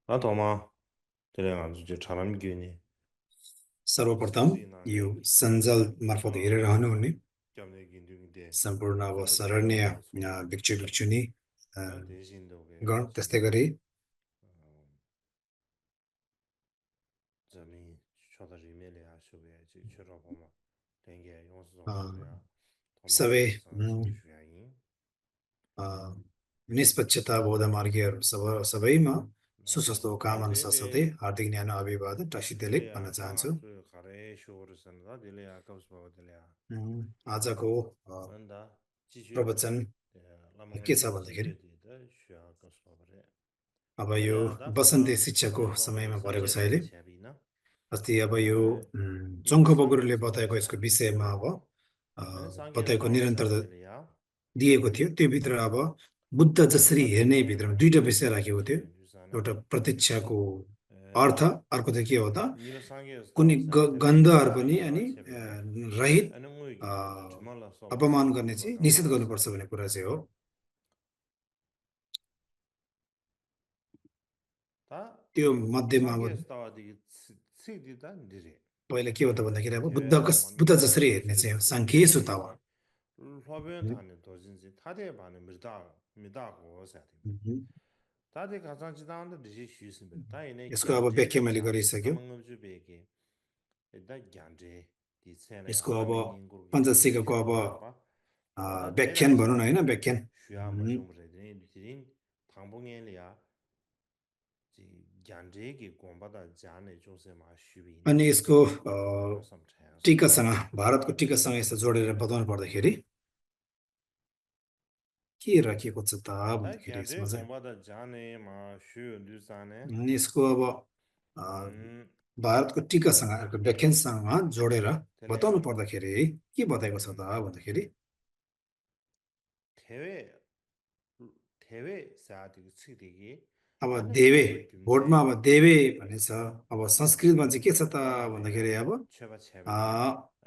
Thomas, त्यसले छानाम gyuni. सर्वप्रथम यो सञ्जाल मार्फत हेरिरहनुहुने Kyamne gindu de सम्पूर्ण अब शरण्य भिक्षु भिक्षुनी ta deshin do ge गण त्यस्तै गरी zami shoda rimele ya shobe ji chero poma tenge yonsu a, zong shu ya Thomas सबै sang ji shu ya yin a, निष्पक्षता बौद्ध मार्गीहरू सबैमा na सुस्वास्थ्यको ta कामना de साथसाथै de हार्दिक न्यानो अभिवादन टासिदेले dile भन्न ya चाहन्छु। tama su khare shur san da dile ya kaus ba dile ya आजको anda ji shu प्रवचन lamang के de छ ji भन्दाखेरि de de shu ya kaus ba re अब यो dile ya da वसन्ती khama शिक्षाको zong de समयमा sam परेको che छ de अहिले। ba che bi na अस्ति अब यो ane चङ्ख dile sang ge बगुरुले so बताएको यसको विषयमा अब ane sang ge बताएको so sa निरन्तरता dile ya दिएको थियो। त्यो भित्र अब बुद्ध जसरी हेर्ने भित्रमा दुईटा विषय राखेको थियो। एउटा प्रतीक्षाको अर्थ, अर्को चाहिँ के हो त Nilo sangye कुनै sta sa tele गन्धहरू shi पनि अनि ba chebe de रहित ane ngui a, gi chuma la so ba अपमान sa गर्ने du ba चाहिँ da निषेध ma sa गर्नुपर्छ भन्ने कुरा चाहिँ हो। ta त्यो मध्येमा अब sangye sta di si di da dire पहिला के हो त भन्दाखेरि अब tewe la man Buddha de जसरी de हेर्ने suri चाहिँ ba हो de Sankhya de सुतावा। ge lobyo ta ne do jin ji ta de ba ne mi da go sa de ta de ka sang ji da de ji shu sin be ta ine यसको gyan अब de व्याख्या ge मैले cha de गरिसक्यो। lamang ngam ju be ge da gyan de di chen la ya यसको अब lame ning gur ge ge पञ्चशिखको shu अब ba ba ta de la व्याख्यान भनौँ न cha होइन, व्याख्यान। shuya ma yung re de dirin thangbo ngen le ya ji gyanje gi gomba da jane jose ma shubi na अनि यसको yo sam chaya so टीकासँग, भारतको टीकासँग यसो जोडेर बताउनु पर्दाखेरि के राखिएको छ त ta भन्दाखेरि gyanje यसमा चाहिँ gomba da jane ma shu du sane अनि यसको अब भारतको टीकासँग अर्को व्याख्यानसँग जोडेर tele बताउनु ya पर्दाखेरि के बताएको छ त भन्दाखेरि tewe tewe sa de chi de gi अब ane देवे cheba भोटमा gyumje अब देवे भन्ने छ। अब संस्कृतमा चाहिँ के छ त lama le ya भन्दाखेरि अब cheba cheba gi a,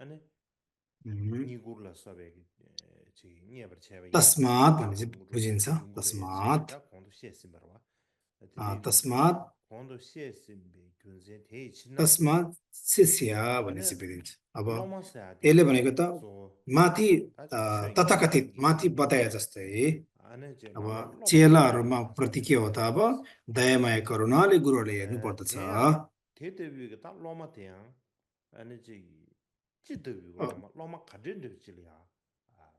ane उम्, ni gur la so be gi chi ni bar cheba gi तस्मात् भन्ने चाहिँ yungur बुझिन्छ। yungur ya che तस्मात् da kondo she sim barwa tele तस्मात् kondo she sim be gyunje te china तस्मात् शिष्य भन्ने ane चाहिँ बुझिन्छ। अब loma sa de यसले भनेको त so माथि ta chen gi तथाकथित chen gi माथि chen gi बताए जस्तै ane je अब lama loma ge ge चेलाहरूमा ma cha प्रति de के हो त अब दयामाया करुणाले गुरुहरूले हेर्नु पर्दछ। te ya te de bi ge ta loma te ya ane je chi de bi loma loma ka de de chi ya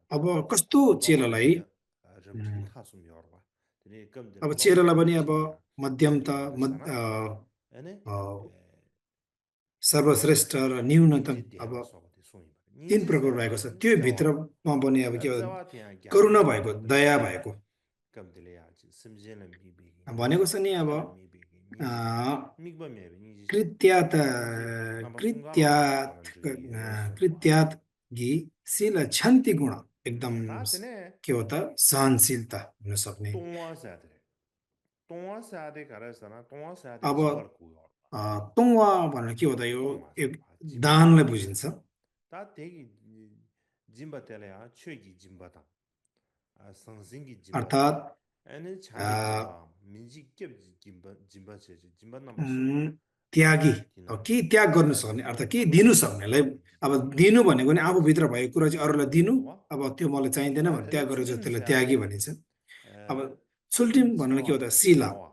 अब कस्तो loma ge चेलालाई ge rim ching ta sum yor ba tene kam de अब loma चेलालाई ka पनि de अब chi ya मध्यमता yor ba sa na ane a, सर्वश्रेष्ठ र न्यूनतम ninji अब dewa soba de songi ba तीन ninji प्रकार sewa भएको छ। ninji त्यो dewa भित्रमा पनि अब ta के हो dewa te ya करुणा gyanje ge भएको, gomba da दया jane भएको kam de le ya ji simje la mi be ge भनेको छ नि। अब che la mi be ge a, mi ba me be ninji she कृत्यात ninji namba sunga la ma कृत्यात param ju ye so ba कृत्यात्गी शील क्षन्ति गुण एकदम ta tene के हो त सहनशीलता हुन सक्ने। tongwa sa de kara sa na tongwa sa de अब jimbar ku yor ba तोङ्वा भनेर के हो त यो tongwa sa एक ba jimbar दानलाई बुझिन्छ। ta de gi jimba te le ya chue gi jimba ta sangsin gi jimba ta अर्थात् ane a, changi jimba minji kyab jimba che che jimba namba sung Tyagi, tina अब केही त्याग गर्नु सक्ने jimba अर्थात् केही namba दिनु sung ki सक्नेलाई। अब jimba ta दिनु भनेको नि tongwa आफूभित्र sa भएको कुरा चाहिँ अरूलाई दिनु। yorwa अब त्यो मलाई चाहिँदैन ta भने त्याग tene गरेर चाहिँ tsulim त्यसलाई sa त्यागी de भनिन्छ। अब सुल्टिम भन्नाले के हो त शिला। chawa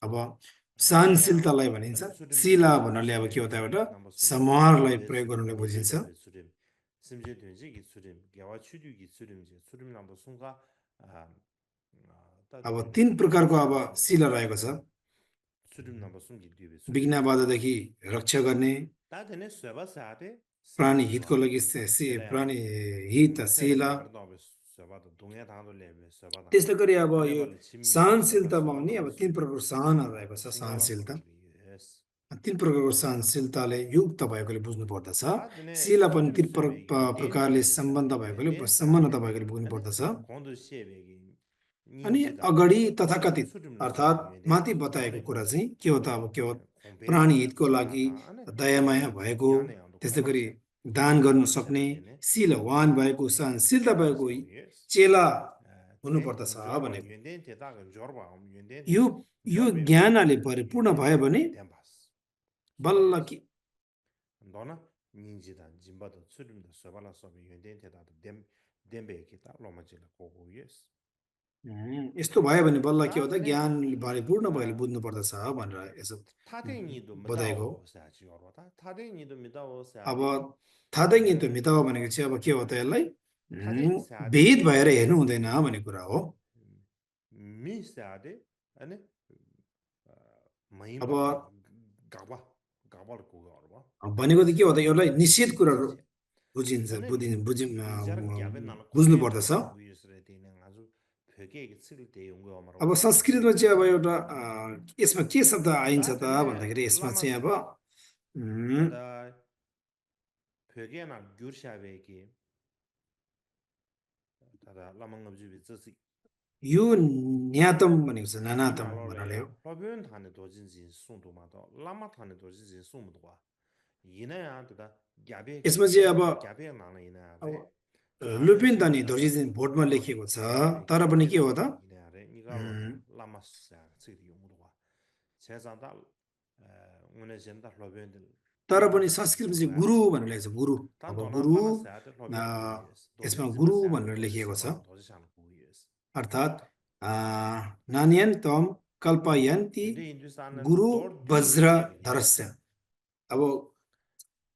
अब tene ya सहनशीलतालाई भनिन्छ। ane tsulim शिला namba sung भन्नाले अब के she हो त एउटा namba sung समूहलाई be प्रयोग tsulim गर्नुलाई nije बुझिन्छ। de be tsulim simje dunji gi tsulim gyawa chudu gi tsulim je tsulim namba sung ka ta अब tene तीन प्रकारको अब tsulim sung शिला रहेको छ। tsulim namba sung gi de be tsulim विघ्नबाधादेखि रक्षा गर्ने, ta tene sweba sa de प्राणी simje हितको chwa लागि tele ya प्राणी हित tsele Shila. ngar do be sweba da dungya ta do le be sweba da त्यस्तै गरी अब यो tele ba le chimi be sweba सहनशीलतामा sweba पनि अब namba तीन sung प्रकारको सहनहरू रहेको छ। sunga la सहनशीलता param ju yes तीन प्रकारको सहनशीलताले युक्त भएकोले बुझ्नु पर्दछ। ta tene शिला पनि tsulim तीन swebe gi deli प्रकारले deli sa सम्बन्ध भएकोले deli sa सम्बन्धता de भएकोले बुझ्नु ane पर्दछ। kondo shebe gi अनि ninji da अगाडि ane तथाकथित tsulim la अर्थात् swebe ngue de माथि बताएको dole कुरा me चाहिँ के हो त अब के हो kongpe प्राणी la हितको chima लागि ta ane दयामाया भएको, gyane yang do त्यस्तै kongpa गरी che दान गर्न kongpa che सक्ने, be tene शीलवान भएको, सहनशीलता भएको so yes चेला हुनुपर्दछ jorba भनेको yunden te da jorba yunden te यो jorba ज्ञानले परिपूर्ण भयो भने dembas बल्ल कि dona ninji dan jimba do tsurim do sobala sobe yunden te da dembe ki ta loma jila ko yes यस्तो भयो भने बल्ल के हो त ta ज्ञान परिपूर्ण भएले बुझ्नु पर्दछ भनेर यसो 타데 니도 बताएको 미다오 사지 어로다 타데 니도 미다오 अब 사데 थाहा नि त मिताव भनेको चाहिँ अब के हो त यसलाई 타데 사데 भेद भएर हेर्नु हुँदैन भन्ने कुरा हो 미 사데 아니 अब 마임바 가바 가바를 고가 어로 भनेको त के हो त यसलाई निषेध कुराहरू बुझिन्छ 아니 बुझिम 이자르 ग्याबे नाल बुझ्नु 코베 पर्दछ 나라 구이스레 되는 아주 벽에 쓸 때 용거 어마로 अब संस्कृतमा चाहिँ अब एउटा यसमा के शब्द आइन्छ त तातेले भन्दाखेरि यसमा लामा चाहिँ अब तादा 벽에 나 규르샤베기 तादा लामंगबजुबि जसि यो न्यातम भनेको छ नानातम भन्नाले हो 러변 탄에 도진진 송도마도 라마 탄에 도진진 송도와 이나야 되다 갸베 यसमा चाहिँ अब 갸베 나나 이나 अब लुपिन तानी धोर्जिन भोटमा लेखिएको छ तर पनि के हो त 이나래 니가 라마스 츠디 용도와 제자다 오늘 젠다 러변들 तर पनि संस्कृतमा चाहिँ गुरु भनेर लेखेको छ गुरु अब गुरु यसमा गुरु भनेर लेखिएको छ अर्थात् नान्यन्तम कल्पयन्ति गुरु वज्र धरस्य अब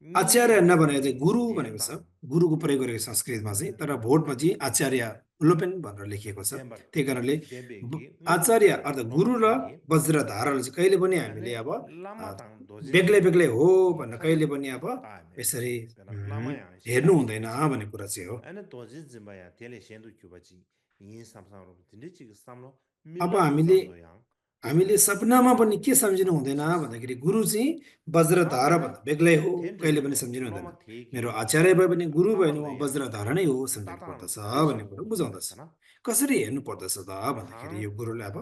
आचार्य नभनेको चाहिँ गुरु भनेको छ गुरुको प्रयोग गरेको संस्कृतमा चाहिँ तर भोटमा चाहिँ आचार्य लोपेन भनेर लेखिएको छ त्यही कारणले आचार्य अर्थात् गुरु र वज्रधारले चाहिँ कहिले पनि हामीले अब बेग्लै बेग्लै हो भनेर कहिले पनि अब यसरी हेर्नु हुँदैन भन्ने कुरा चाहिँ हो अब हामीले सपनामा पनि के सम्झिनु हुँदैन भन्दाखेरि गुरु चाहिँ वज्रधारा भन्दा बेग्लै हो कहिले पनि सम्झिनु हुँदैन मेरो आचार्य भए पनि गुरु भए पनि वज्रधारा नै हो सम्झिनु पर्दछ भन्ने कुरो बुझाउँदछ कसरी हेर्नु पर्दछ त भन्दाखेरि यो गुरुले अब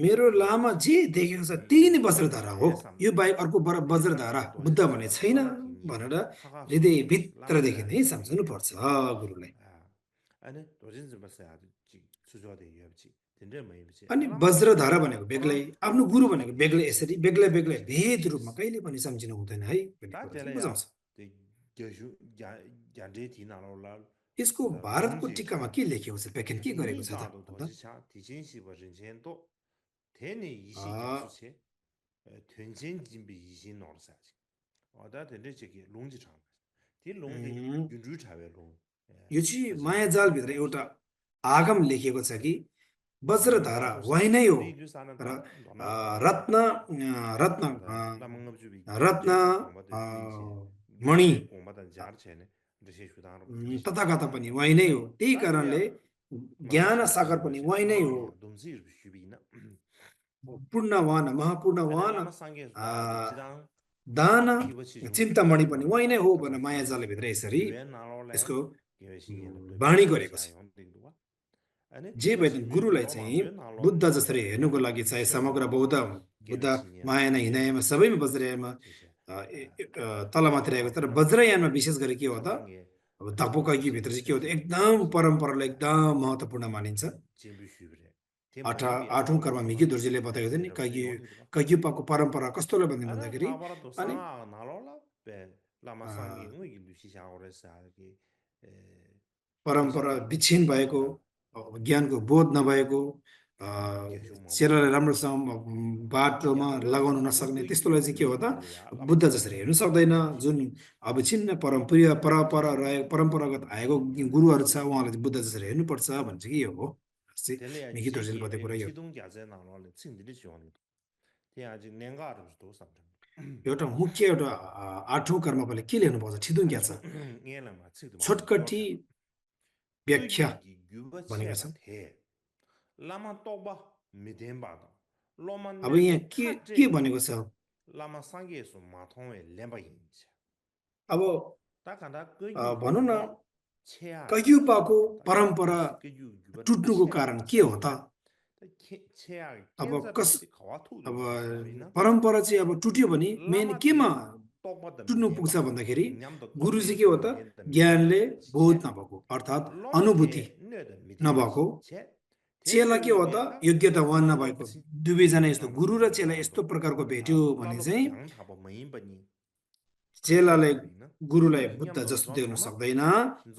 मेरो लामा जे देखेको छ त्यही नै वज्रधारा हो यो बाहेक अर्को वज्रधारा बुद्ध भने छैन भनेर हृदयभित्रदेखि नै सम्झनु पर्छ गुरुलाई अनि वज्रधारा भनेको बेग्लै आफ्नो गुरु भनेको बेग्लै यसरी बेग्लै बेग्लै भेद रूपमा कहिले पनि सम्झिनु हुँदैन है भन्ने बुझाउँछ यसको भारतको टिकामा के लेखेको छ व्याख्यान के गरेको छ त यो चाहिँ मायाजालभित्र एउटा आगम लेखिएको छ कि वज्रधारा वही नै हो र रत्न रत्न रत्न मणि तथाकथा पनि वही नै हो त्यही कारणले ज्ञान सागर पनि वही नै हो पूर्णवान महापूर्णवान दान चिन्तामणि पनि वही नै हो भनेर मायाजालभित्र यसरी यसको वाणी गरेको छ जे भए गुरुलाई चाहिँ बुद्ध जसरी हेर्नुको लागि चाहे समग्र बौद्ध बुद्ध मायाना हिनायामा सबैमा वज्रयानमा तलमाथि रहेको तर वज्रयानमा विशेष गरी के हो त अब धपोकाकी भित्र चाहिँ के हो त एकदम परम्परालाई एकदम महत्त्वपूर्ण मानिन्छ आठौं कर्म मिकी दुर्जीले बताएको थियो नि कग्युपाको परम्परा कस्तोलाई भन्दाखेरि अनि परम्परा विच्छिन्न भएको ज्ञानको बोध नभएको चेलालाई राम्रोसँग बाटोमा लगाउन नसक्ने त्यस्तोलाई चाहिँ के हो त बुद्ध जसरी हेर्नु सक्दैन जुन अविच्छिन्न परम्परागत आएको गुरुहरू छ उहाँलाई बुद्ध जसरी हेर्नुपर्छ भन्छ कि यो हो मिकी दुर्जीले बताएको कुरा यो एउटा मुख्य एउटा आठौं कर्मले के लेख्नुपर्छ छिदुङ क्या छ छोटकटी व्याख्या भनेको छ अब यहाँ के भनेको छ अब भनौँ न कग्युपाको परम्परा टुट्नुको कारण के हो त अब परम्परा चाहिँ अब टुट्यो भने मेन केमा टुट्नु पुग्छ भन्दाखेरि गुरु चाहिँ के हो त ज्ञानले बोध नभएको अर्थात् अनुभूति नभएको चेला के हो त योग्यतावान नभएको दुवैजना यस्तो गुरु र चेला यस्तो प्रकारको भेट्यो भने चाहिँ चेलाले गुरुलाई बुद्ध जस्तो देख्न सक्दैन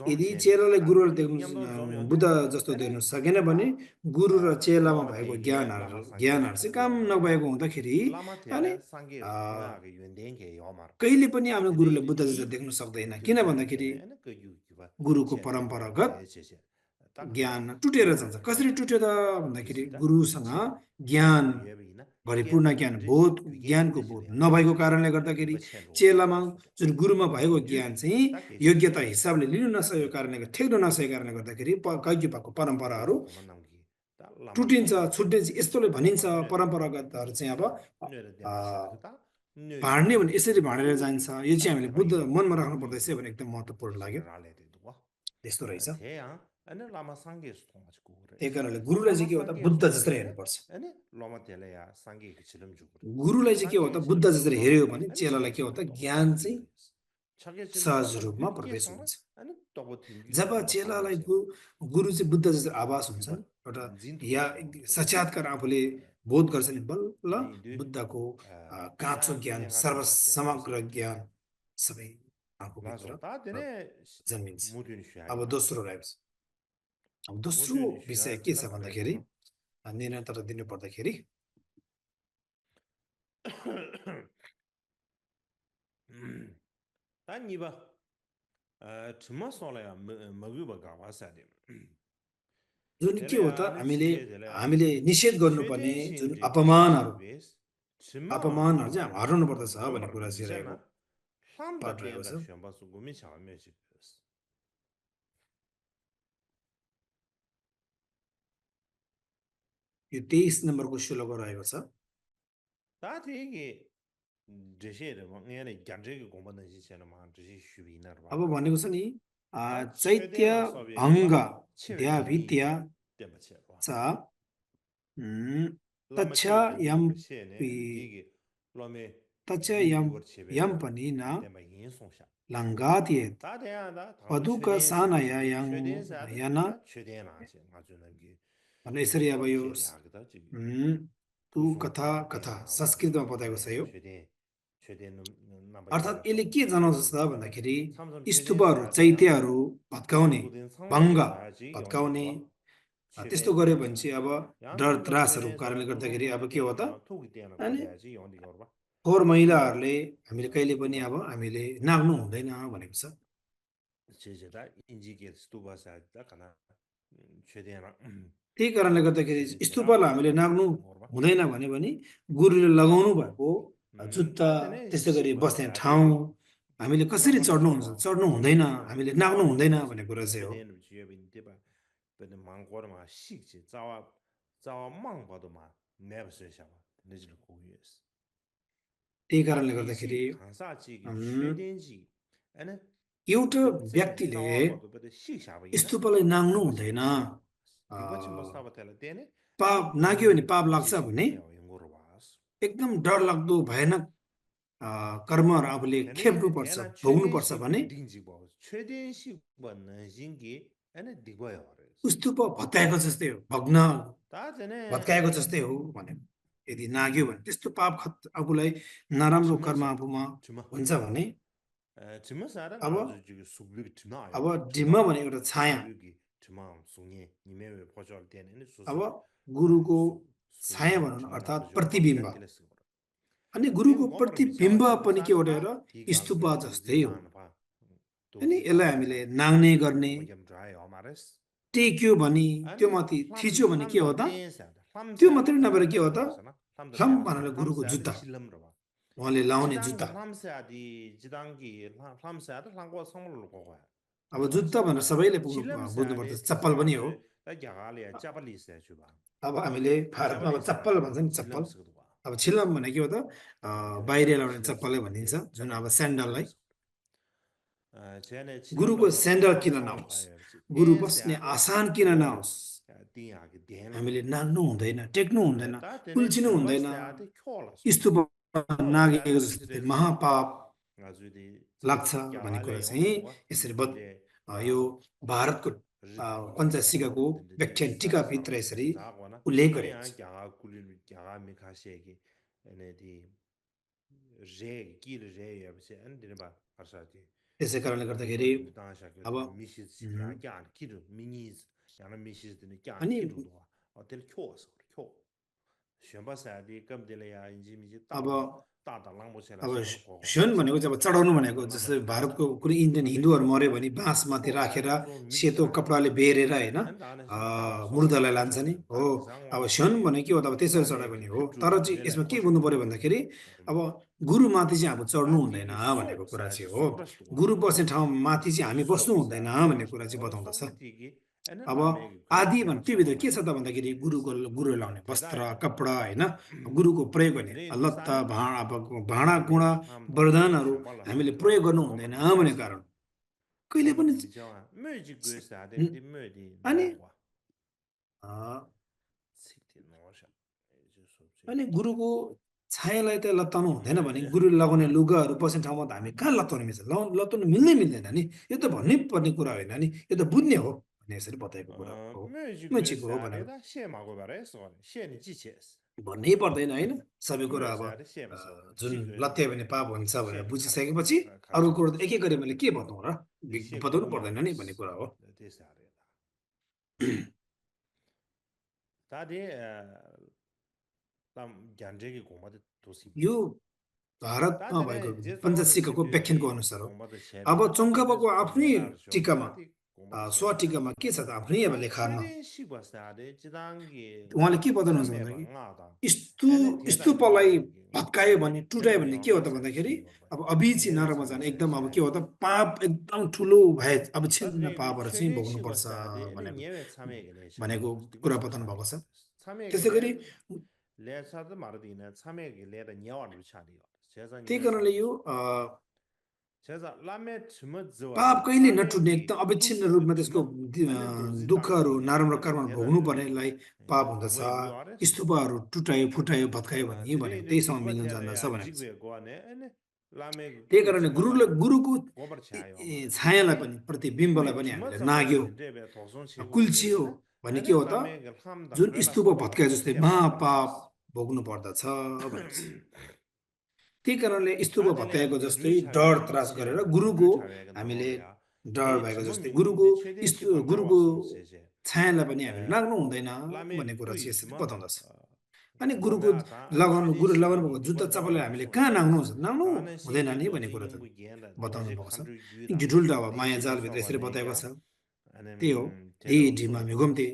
यदि चेलाले गुरुलाई देख्नु बुद्ध जस्तो देख्न सकेन भने गुरु र चेलामा भएको ज्ञानहरू चाहिँ काम नभएको हुँदाखेरि अनि कहिले पनि आफ्नो गुरुले बुद्ध जस्तो देख्न सक्दैन किन भन्दाखेरि गुरुको परम्परागत ज्ञान टुटेर जान्छ कसरी टुट्यो त भन्दाखेरि गुरुसँग ज्ञान भरिपूर्ण ज्ञानको बोध नभएको कारणले गर्दाखेरि चेलामा जुन गुरुमा भएको ज्ञान चाहिँ योग्यता हिसाबले लिन नसकेको कारणले ठेक्न नसकेको कारणले गर्दाखेरि कैक्यपाको परम्पराहरू टुटिन्छ छुट्टिन्छ यस्तोले भनिन्छ परम्परागतहरू चाहिँ अब भाँड्ने भने यसरी भाँडेर जान्छ यो चाहिँ हामीले बुद्ध मनमा राख्नु पर्दैछ भने एकदम महत्त्वपूर्ण लाग्यो त्यस्तो रहेछ त्यही कारणले गुरुलाई चाहिँ के हो त बुद्ध जसरी हेर्नुपर्छ गुरुलाई चाहिँ के हो त बुद्ध जसरी हेऱ्यो भने चेलालाई के हो त ज्ञान चाहिँ सहज रूपमा प्रवेश हुन्छ जब चेलालाई गुरु चाहिँ बुद्ध जस्तो आभास हुन्छ एउटा या साक्षात्कार आफूले बोध गर्छ नि बल्ल बुद्धको काँचो ज्ञान सर्वसमग्र ज्ञान सबै आफूभित्र जन्मिन्छ अब दोस्रो रहेछ अब दोस्रो विषय के छ भन्दाखेरि निरन्तर दिनु पर्दाखेरि जुन के हो त हामीले निषेध गर्नुपर्ने जुन अपमानहरू चाहिँ हराउनु पर्दछ भन्ने कुरा चाहिँ यो 23 नम्बरको श्लोक रहेको छ अब भनेको छ नि चैत्य भङ्ग द्याभित्य च तच्छयं पनि न लङ्घात्येत् पदुक सानया यन यसरी अब यो तु कथा संस्कृतमा बताएको छ यो अर्थात् यसले के जनाउँछ त भन्दाखेरि स्तूपहरू चैत्यहरू भत्काउने भङ्ग भत्काउने त्यस्तो गर्यो भने चाहिँ अब डर त्रासहरूको कारणले गर्दाखेरि अब के हो त अनि फोहोर महिलाहरूले हामीले कहिले पनि अब हामीले नाग्नु हुँदैन भनेको छ त्यही कारणले गर्दाखेरि स्तूपलाई हामीले नाग्नु हुँदैन भने पनि गुरुले लगाउनु भएको जुत्ता त्यस्तै गरी बस्ने ठाउँ हामीले कसरी चढ्नु हुँदैन हामीले नाग्नु हुँदैन भन्ने कुरा चाहिँ हो त्यही कारणले गर्दाखेरि एउटा व्यक्तिले स्तूपलाई नाग्नु हुँदैन पाप नाग्यो भने पाप लाग्छ भने एकदम डर लाग्दो भयानक कर्महरू आफूले खेप्नुपर्छ भोग्नुपर्छ भने स्तूप भत्काएको जस्तै हो भत्काएको जस्तै हो भने यदि नाग्यो भने त्यस्तो पाप आफूलाई नराम्रो कर्म आफूमा हुन्छ भने अब डिम्म भने एउटा छाया अब गुरुको छाया भनौँ अर्थात् प्रतिबिम्ब अनि गुरुको प्रतिबिम्ब पनि के हो र स्तूप जस्तै हो अनि यसलाई हामीले नाग्ने गर्ने टेक्यो भने त्यो माथि थिच्यो भने के हो त त्यो मात्रै नभएर के हो त ह्लम भन्नाले गुरुको जुत्ता उहाँले लाउने जुत्ता अब जुत्ता भनेर सबैले बुझ्नुपर्छ चप्पल पनि हो अब हामीले भारतमा अब चप्पल भन्छ नि चप्पल अब छिल्लम भने के हो त बाहिर लाउने चप्पलै भनिन्छ जुन अब स्यान्डललाई गुरुको स्यान्डल किन नहोस् गुरु बस्ने आसान किन नहोस् हामीले नाग्नु हुँदैन टेक्नु हुँदैन कुल्चिनु हुँदैन स्तूप नागेको जस्तै महापाप लाग्छ भन्ने कुरा चाहिँ यसरी यो भारतको पञ्चशिखाको व्याख्यान टीकाभित्र यसरी उल्लेख गरेको छ त्यसै कारणले गर्दाखेरि अब अनि अब शन भनेको चाहिँ अब चढाउनु भनेको जस्तै भारतको कुनै इन्डियन हिन्दूहरू मर्यो भने बाँसमाथि राखेर सेतो कपडाले बेरेर होइन मुर्दालाई लान्छ नि हो अब शन भनेको के हो त अब त्यसरी चढायो भने हो तर चाहिँ यसमा के बुझ्नु पर्यो भन्दाखेरि अब गुरुमाथि चाहिँ अब चढ्नु हुँदैन भनेको कुरा चाहिँ हो गुरु बस्ने ठाउँमा माथि चाहिँ हामी बस्नु हुँदैन भन्ने कुरा चाहिँ बताउँदछ अब आदि भने त्योभित्र के छ त भन्दाखेरि गुरु लाउने वस्त्र कपडा होइन गुरुको प्रयोग गर्ने लत्ता भाँडा कुँडा वरदानहरू हामीले प्रयोग गर्नु हुँदैन भन्ने कारण कहिले पनि अनि गुरुको छायालाई त लत्ताउनु हुँदैन भने गुरु लगाउने लुगाहरू बस्ने ठाउँमा त हामी कहाँ लत्ताउनु मिल्छ लत्ताउनु मिल्दैन नि यो त भन्नै पर्ने कुरा होइन नि यो त बुझ्ने हो भन्ने यसरी बताएको कुरा हो मेचीको हो भनेर भन्नै पर्दैन होइन सबै कुरा अब जुन लत्या भने पाप हुन्छ भनेर बुझिसकेपछि अरू कुरो त एक गरे मैले के बताउँ र बताउनु पर्दैन नि भन्ने कुरा हो यो भारतमा भएको पञ्चशिखाको व्याख्यानको अनुसार हो अब चङ्खापाको आफ्नै टिकामा स्वटिकामा के छ त आफ्नै अब लेखारमा उहाँले के बताउनुहुन्छ भन्दाखेरि स्तूपलाई भत्कायो भने टुटायो भने के हो त भन्दाखेरि अब अभिची नरमा जाने एकदम अब के हो त पाप एकदम ठुलो भए अब छिन्न पापहरू चाहिँ भोग्नुपर्छ भनेको कुरा बताउनु भएको छ त्यसै गरी त्यही कारणले यो पाप कहिले नटुट्ने एकदम अविच्छिन्न रूपमा त्यसको दुःखहरू नराम्रो कर्म भोग्नु पर्नेलाई पाप हुँदछ स्तूपहरू टुटायो फुटायो भत्कायो भने त्यहीसँग मिल्न जान्दछ भनेको त्यही कारणले गुरुको छायालाई पनि प्रतिबिम्बलाई पनि हामीले नाग्यो कुल्चियो भने के हो त जुन स्तूप भत्कायो जस्तै महापाप भोग्नु पर्दछ भनेको त्यही कारणले स्तूप भत्काएको जस्तै डर त्रास गरेर गुरुको हामीले डर भएको जस्तै गुरुको छायालाई पनि हामीले नाग्नु हुँदैन भन्ने कुरा चाहिँ यसरी बताउँदछ अनि गुरु लगाउनु भएको जुत्ता चप्पल हामीले कहाँ नाग्नु हुँदैन नि भन्ने कुरा त बताउनु भएको छ ढिढुल्टा अब माया जालभित्र यसरी बताएको छ त्यही हो यही ढिमा घुम्थे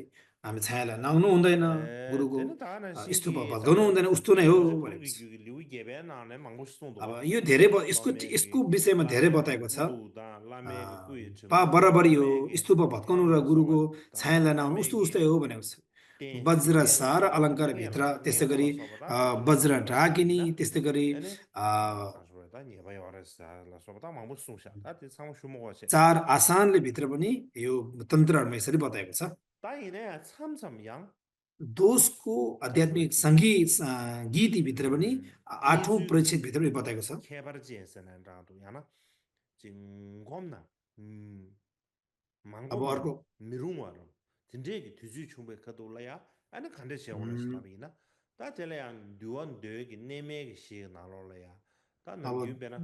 हामी छायालाई नाग्नु हुँदैन गुरुको स्तूप भत्काउनु हुँदैन उस्तो नै हो अब यो धेरै यसको विषयमा धेरै बताएको छ बराबरी हो स्तूप भत्काउनु र गुरुको छायालाई नाग्नु उस्तै हो भनेको छ वज्र सार अलङ्कार भित्र त्यसै गरी वज्र ढाकिनी त्यस्तै गरी 4 आसानले भित्र पनि यो तन्त्रहरुमा यसरी बताएको छ दोषको आध्यात्मिक सङ्गीत गीति भित्र पनि 8औं परिच्छेद भित्र पनि बताएको छ अब अर्को 진짜게 뒤지 충분히 가도라야 아니 간데 세월을 스탑이나 다 텔레안 두원 되게 내매게 시 나로라야 다 남규베나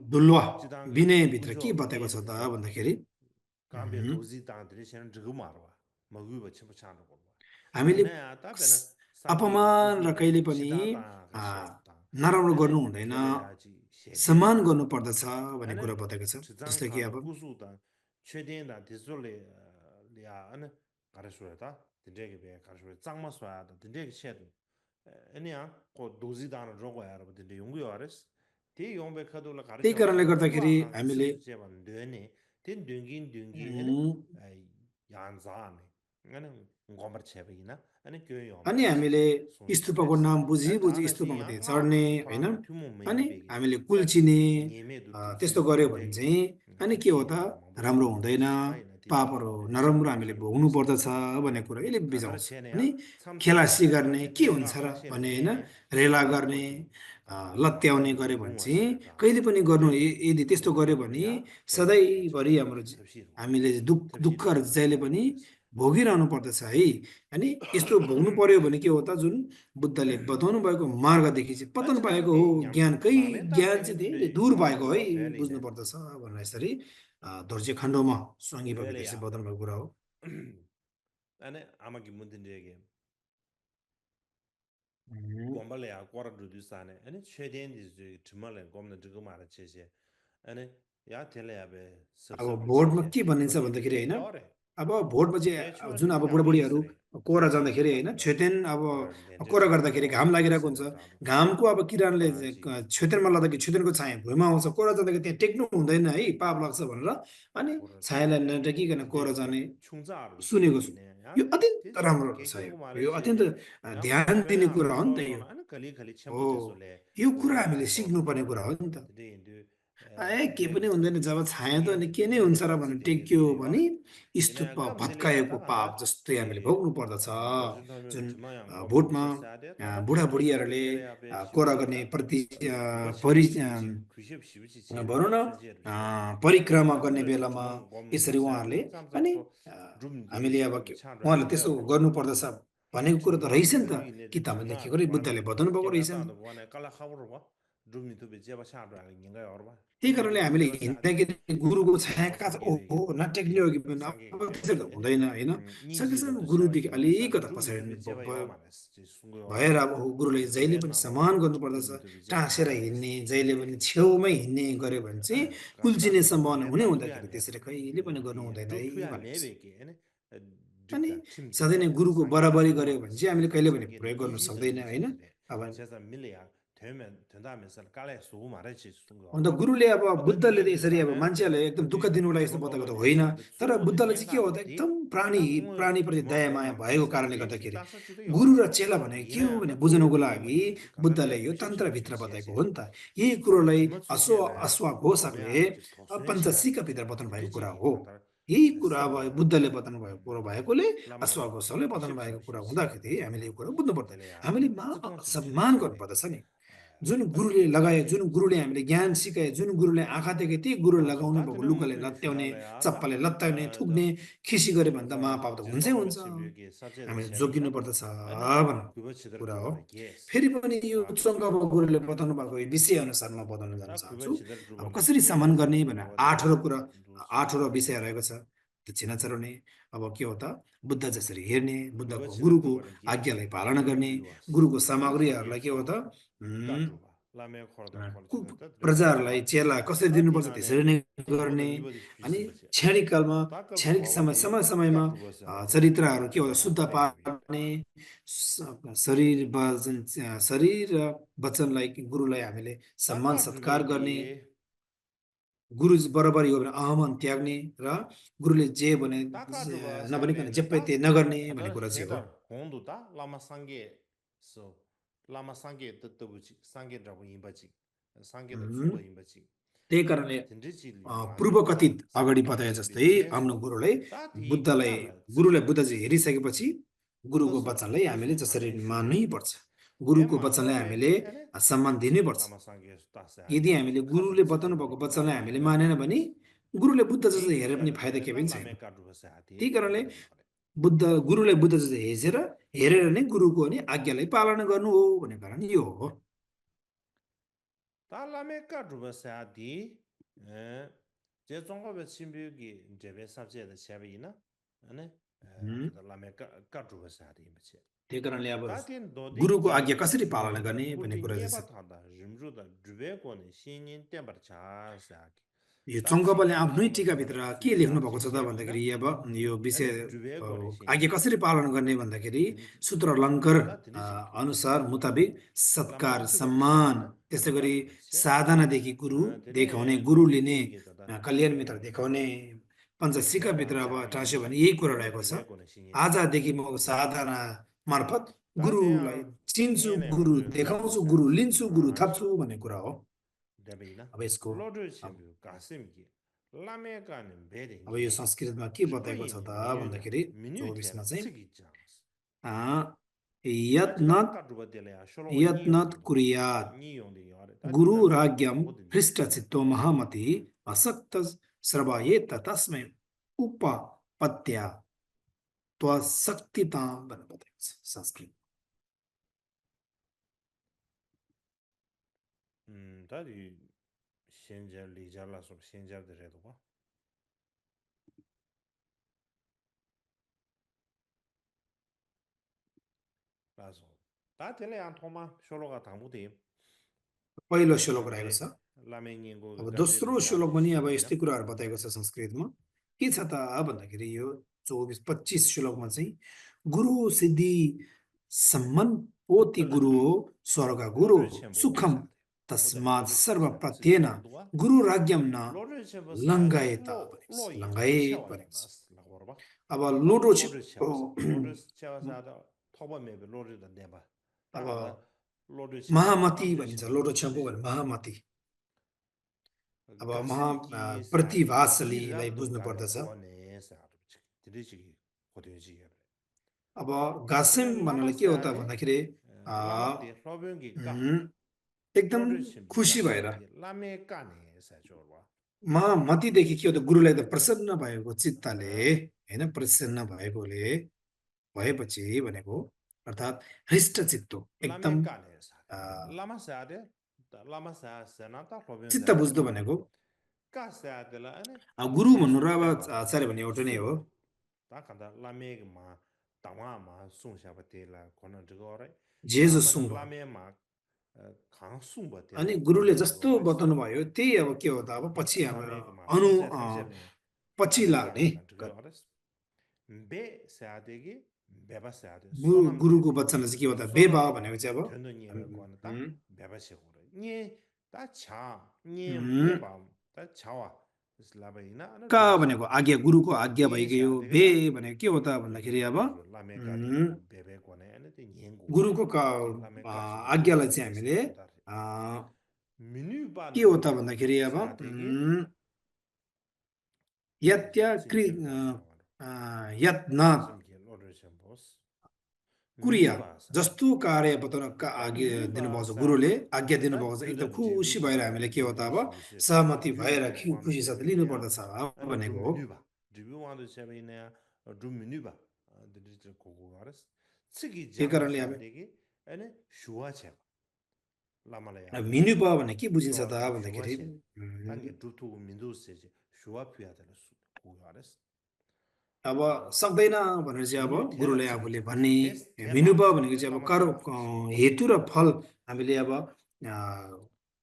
दुल्वा विनय भित्र के बताएको छ त भन्दाखेरि काबे दोजी तान्द्रे सेन जगु मारवा मगु बच्चे पछानो हामीले अपमान र कहिले पनि नराम्रो गर्नु हुँदैन सम्मान गर्नु पर्दछ भन्ने कुरा बताएको छ जस्तै कि अब 최대한 디솔레 야 아니 가르쳐다 진짜게 배 가르쳐 짱마 쏴다 진짜게 셔도 아니야 고 도지다는 저거야 여러분들 연구요 알았어 대 용배 카도라 가르쳐 त्यही कारणले गर्दाखेरि हामीले 된 둥긴 यान्जाने अनि गोमर छेबैना अनि हामीले स्तूपको नाम बुझी स्तूपमा चढ्ने हैन अनि हामीले कुल्चिने त्यस्तो गर्यो भने चाहिँ अनि के हो त राम्रो हुँदैन पापहरू नराम्रो हामीले भोग्नु पर्दछ भन्ने कुरा यसले बुझाउँछ अनि खेलासी गर्ने के हुन्छ र भन्ने हैन रेला गर्ने लत्याउने गरे भने चाहिँ कहिले पनि गर्नु यदि त्यस्तो गर्यो भने सधैँभरि हामीले दुःखहरू जहिले पनि भोगिरहनु पर्दछ है। अनि यस्तो भोग्नु पर्यो भने के हो त, जुन बुद्धले बताउनु भएको मार्गदेखि चाहिँ पतन पाएको हो, ज्ञानकै ज्ञान चाहिँ धेरै दूर भएको है, बुझ्नु पर्दछ भनेर यसरी धोर्जे खण्डमा स्वाङ्गी बाबुले यसरी बताउनु भएको कुरा हो। अनि आमाकी 문제게 곰발레야 꼬라두두사네 아니 최대한지 주말에 곰는 저거 말아체세 아니 야 텔레야베 अब भोटमा के भनिन्छ भन्दाखेरि होइन, अब भोटमा चाहिँ जुन अब बुढाबुढीहरू कोरा जाँदाखेरि होइन, छेतेन अब कोरा गर्दाखेरि घाम लागिरहेको हुन्छ, घामको अब किरणले छेतेनमा लाँदाखेरि छेतेनको छाया भुइँमा आउँछ, कोरा जाँदाखेरि त्यहाँ टेक्नु हुँदैन है, पाप लाग्छ भनेर अनि छायालाई नटेकिकन कोरा जाने सुनेको छु। यो अत्यन्त राम्रो रहेछ, यो अत्यन्त ध्यान दिने कुरा हो नि त यो। हो, यो कुरा हामीले सिक्नुपर्ने कुरा हो नि त। के पनि हुँदैन, जब छाया त अनि के नै हुन्छ र भनेर टेक्यो भने स्तूप भत्काएको पाप जस्तै हामीले भोग्नु पर्दछ। जुन भोटमा बुढाबुढीहरूले कोरा गर्ने भनौँ न परिक्रमा गर्ने बेलामा यसरी उहाँहरूले अनि हामीले अब उहाँहरूले त्यसो गर्नुपर्दछ भनेको कुरो त रहेछ नि त, किताबमा लेखेको रे, बुद्धले बताउनु भएको रहेछ नि। त्यही कारणले हामीले हिँड्दाखेरि गुरुको छाया कहाँ छ, ओहो नटेक्ने हो कि अब त्यसरी त हुँदैन होइन, सकेसम्म गुरुदेखि अलिकता पछाडि भएर अब गुरुले जहिले पनि सम्मान गर्नुपर्दछ। टाँसेर हिँड्ने, जहिले पनि छेउमै हिँड्ने गऱ्यो भने चाहिँ कुल्चिने सम्भावना हुने हुँदाखेरि त्यसरी कहिले पनि गर्नु हुँदैन है भनेपछि। अनि सधैँ नै गुरुको बराबरी गऱ्यो भने चाहिँ हामीले कहिले पनि प्रयोग गर्नु सक्दैन होइन। अब अन्त गुरुले अब बुद्धले यसरी अब मान्छेहरूलाई एकदम दुःख दिनुलाई यस्तो बताएको त होइन, तर बुद्धले चाहिँ के हो त, एकदम प्राणीप्रति दया माया भएको कारणले गर्दाखेरि गुरु र चेला भनेको के हो भने बुझ्नुको लागि बुद्धले यो तन्त्रभित्र बताएको हो नि त। यही कुरोलाई अश्वघोषकले पञ्चसिकाभित्र बताउनु भएको कुरा हो। यही कुरा अब बुद्धले बताउनु भएको कुरो भएकोले अश्वघोषले बताउनु भएको कुरा हुँदाखेरि हामीले यो कुरा बुझ्नु पर्दैन, हामीले सम्मान गर्नुपर्दछ नि। जुन गुरुले लगाए, जुन गुरुले हामीले ज्ञान सिकाए, जुन गुरुले आँखा देखे, त्यही गुरुले लगाउनु भएको लुगाले लत्याउने, चप्पलले लत्याउने, थुक्ने, खिसी गरे भने त महापाप त हुन्छै हुन्छ, हामीले जोगिनु पर्दछ भन्ने कुरा हो। फेरि पनि यो चङ्गप गुरुले बताउनु भएको विषय अनुसार म बताउन जान चाहन्छु। अब कसरी सम्मान गर्ने भनेर 8वटा विषय रहेको छ। दक्षिणा चढाउने, अब के हो त, बुद्ध जसरी हेर्ने, बुद्धको गुरुको आज्ञालाई पालना गर्ने, गुरुको सामग्रीहरूलाई के हो त प्रजाहरूलाई चेला कसरी दिनुपर्छ त्यसरी नै गर्ने। अनि क्षणिककालमा समयमा चरित्रहरू के हो त शुद्ध पार्ने, शरीर र वचनलाई गुरुलाई हामीले सम्मान सत्कार गर्ने, गुरु बराबर हो भने अहमान त्याग्ने र गुरुले जे भने नभनिकन जेप्पै त्यही नगर्ने भन्ने कुरा चाहिँ हो। त्यही कारणले पूर्वकथित अगाडि बताए जस्तै आफ्नो गुरुले बुद्ध चाहिँ हेरिसकेपछि गुरुको वचनलाई हामीले जसरी मान्नै पर्छ, गुरुको वचनलाई हामीले सम्मान दिनै पर्छ। यदि हामीले गुरुले बताउनु भएको वचनलाई हामीले मानेन भने गुरुले बुद्ध जस्तो हेरेर पनि फाइदा केही पनि छैन। त्यही कारणले गुरुले बुद्ध जस्तो हेरेर नै गुरुको नि आज्ञालाई पालना गर्नु हो भन्ने कारण यो हो। त्यही कारणले अब गुरुको आज्ञा कसरी पालना गर्ने भन्ने कुरा चाहिँ यो चङ्गपले आफ्नै टिकाभित्र के लेख्नु भएको छ त भन्दाखेरि अब यो विषय आज्ञा कसरी पालन गर्ने भन्दाखेरि सूत्र अलङ्कार अनुसार मुताबिक सत्कार सम्मान, त्यसै गरी साधनादेखि गुरु देखाउने, गुरु लिने, कल्याण मित्र देखाउने, पञ्चसिकाभित्र अब टाँस्यो भने यही कुरा रहेको छ। आजदेखि म साधना मार्फत गुरुलाई चिन्छु, गुरु देखाउँछु, गुरु लिन्छु, गुरु थाप्छु भन्ने कुरा हो। अब यसको अब यो संस्कृतमा के बताएको छ त भन्दाखेरि 24मा चाहिँ yatnat ka drupa de ya sholo ni yong yatnat de ba kuriyat ni yong de yore ta di guru na me ragyam tangbo de ne hrista chitto mahamati asakta sravayeta tasmai upapatya twa saktitam sanskrit ta di shenja li ja la so shenja de re do ba la so ta tele an thoma sholo ga tangbo de पहिलो श्लोक yang रहेको be छ lame nyen go अब ga de दोस्रो le ja श्लोक पनि अब shi na यस्तै कुराहरू बताएको छ संस्कृतमा के छ त भन्दाखेरि यो 24-25 श्लोकमा चाहिँ गुरु सिद्धि सम्मन पोति kala गुरु हो स्वर्ग गुरु lodre हो chenpo सुखम sa tangbo de तस्मात् lodre chenpo Sarva sa tsi प्रत्येन chang do गुरु राज्ञम न lodre chenpo sa de लङ्गायत lo भनेको lo छ yi लङ्गाए chewa ya भनेको छ nas la war ba अब ta ludo lodre chewa sa lodre chewa sa da thoba me be lodre da ne ba ta अब kan da lodre chenpo महामती lodre भनिन्छ chenpo ludo lodre छ्याम्पो भने chenpo महामती अब महा gasim ki sa de gi प्रतिभाशालीलाई ram do बुझ्नु ga le पर्दछ go ne sa de chi ko de chi अब गासिम ene lama भन्नाले के हो sa त de भन्दाखेरि lama de lobyon gi ga एकदम lodre chenpo ga खुसी भएर de lame ka ne sa jo ba महामतीदेखि के हो त गुरुलाई त प्रसन्न भएको चित्तले होइन प्रसन्न भएकोले भएपछि भनेको अर्थात् हृष्टचित्त एकदम lame ka ne sa a, lama sa sa na ta lobyon चित्त sa de बुझ्दो la भनेको ka sa de la ane गुरु भन्नु jesu र अब pepa आचार्य भन्ने एउटा नै हो sung ta kan da lame ma tama ma sung sha ba de la kona de go re ta Jeju ma da Shunga lame ma kang sung ba de अनि la गुरुले kona de जस्तो go re बताउनु भयो त्यही अब के हो त अब पछि हाम्रो lame ma अनु sung sha thang sha le पछि lame ge लाग्ने ma kan de go re be sa de gi be ba sa de sonam de गुरुको वचनले चाहिँ के हो त sonam बेबा de भनेको चाहिँ अब thendo ni ba ko na ta उम्, be ba se go re ni ta cha ni उम्, ba ta cha wa la ba ina ana का do sa भनेको आज्ञा गुरुको आज्ञा ni भइगयो sa de बे ga भनेको के हो त भन्दाखेरि अब lame ka de उम्, bebe ko ne ane te nyen go re गुरुको te lame ka shi go आज्ञालाई shi चाहिँ be हामीले sa to da re minu ba के na हो त le भन्दाखेरि अब sa de ge यत्या sin कृ che ba sa wa यत्नात् sim ge lo re chen bos कुरिया minu ba sa जस्तो कार्य बताउन ta आज्ञा minu ba दिनुभएको छ sa गुरुले de आज्ञा ta दिनुभएको छ एकदम gyudan खुसी jibu भएर wa हामीले के हो त gyudan अब shi bi se सहमति dru भएर me wan खुसी che साथ be ne ya लिनुपर्दछ ane dru भनेको हो minu ba dru wan de che be ne ya dru minu ba de de ko ko ga res sigi त्यही jang कारणले sa अब de ge ane shuwa che lama la ya अब me Minu भयो भने के बुझिन्छ so त ta shuwa भन्दाखेरि che tangi dru tu mindu se je shuwa pya de su ko ga res अब सक्दैन भनेर चाहिँ अब minu the la गुरुले cha आफूले de भन्ने tes the मिनु la भयो cha भनेको de चाहिँ अब lama कर sa de shi हेतु र फल हामीले अब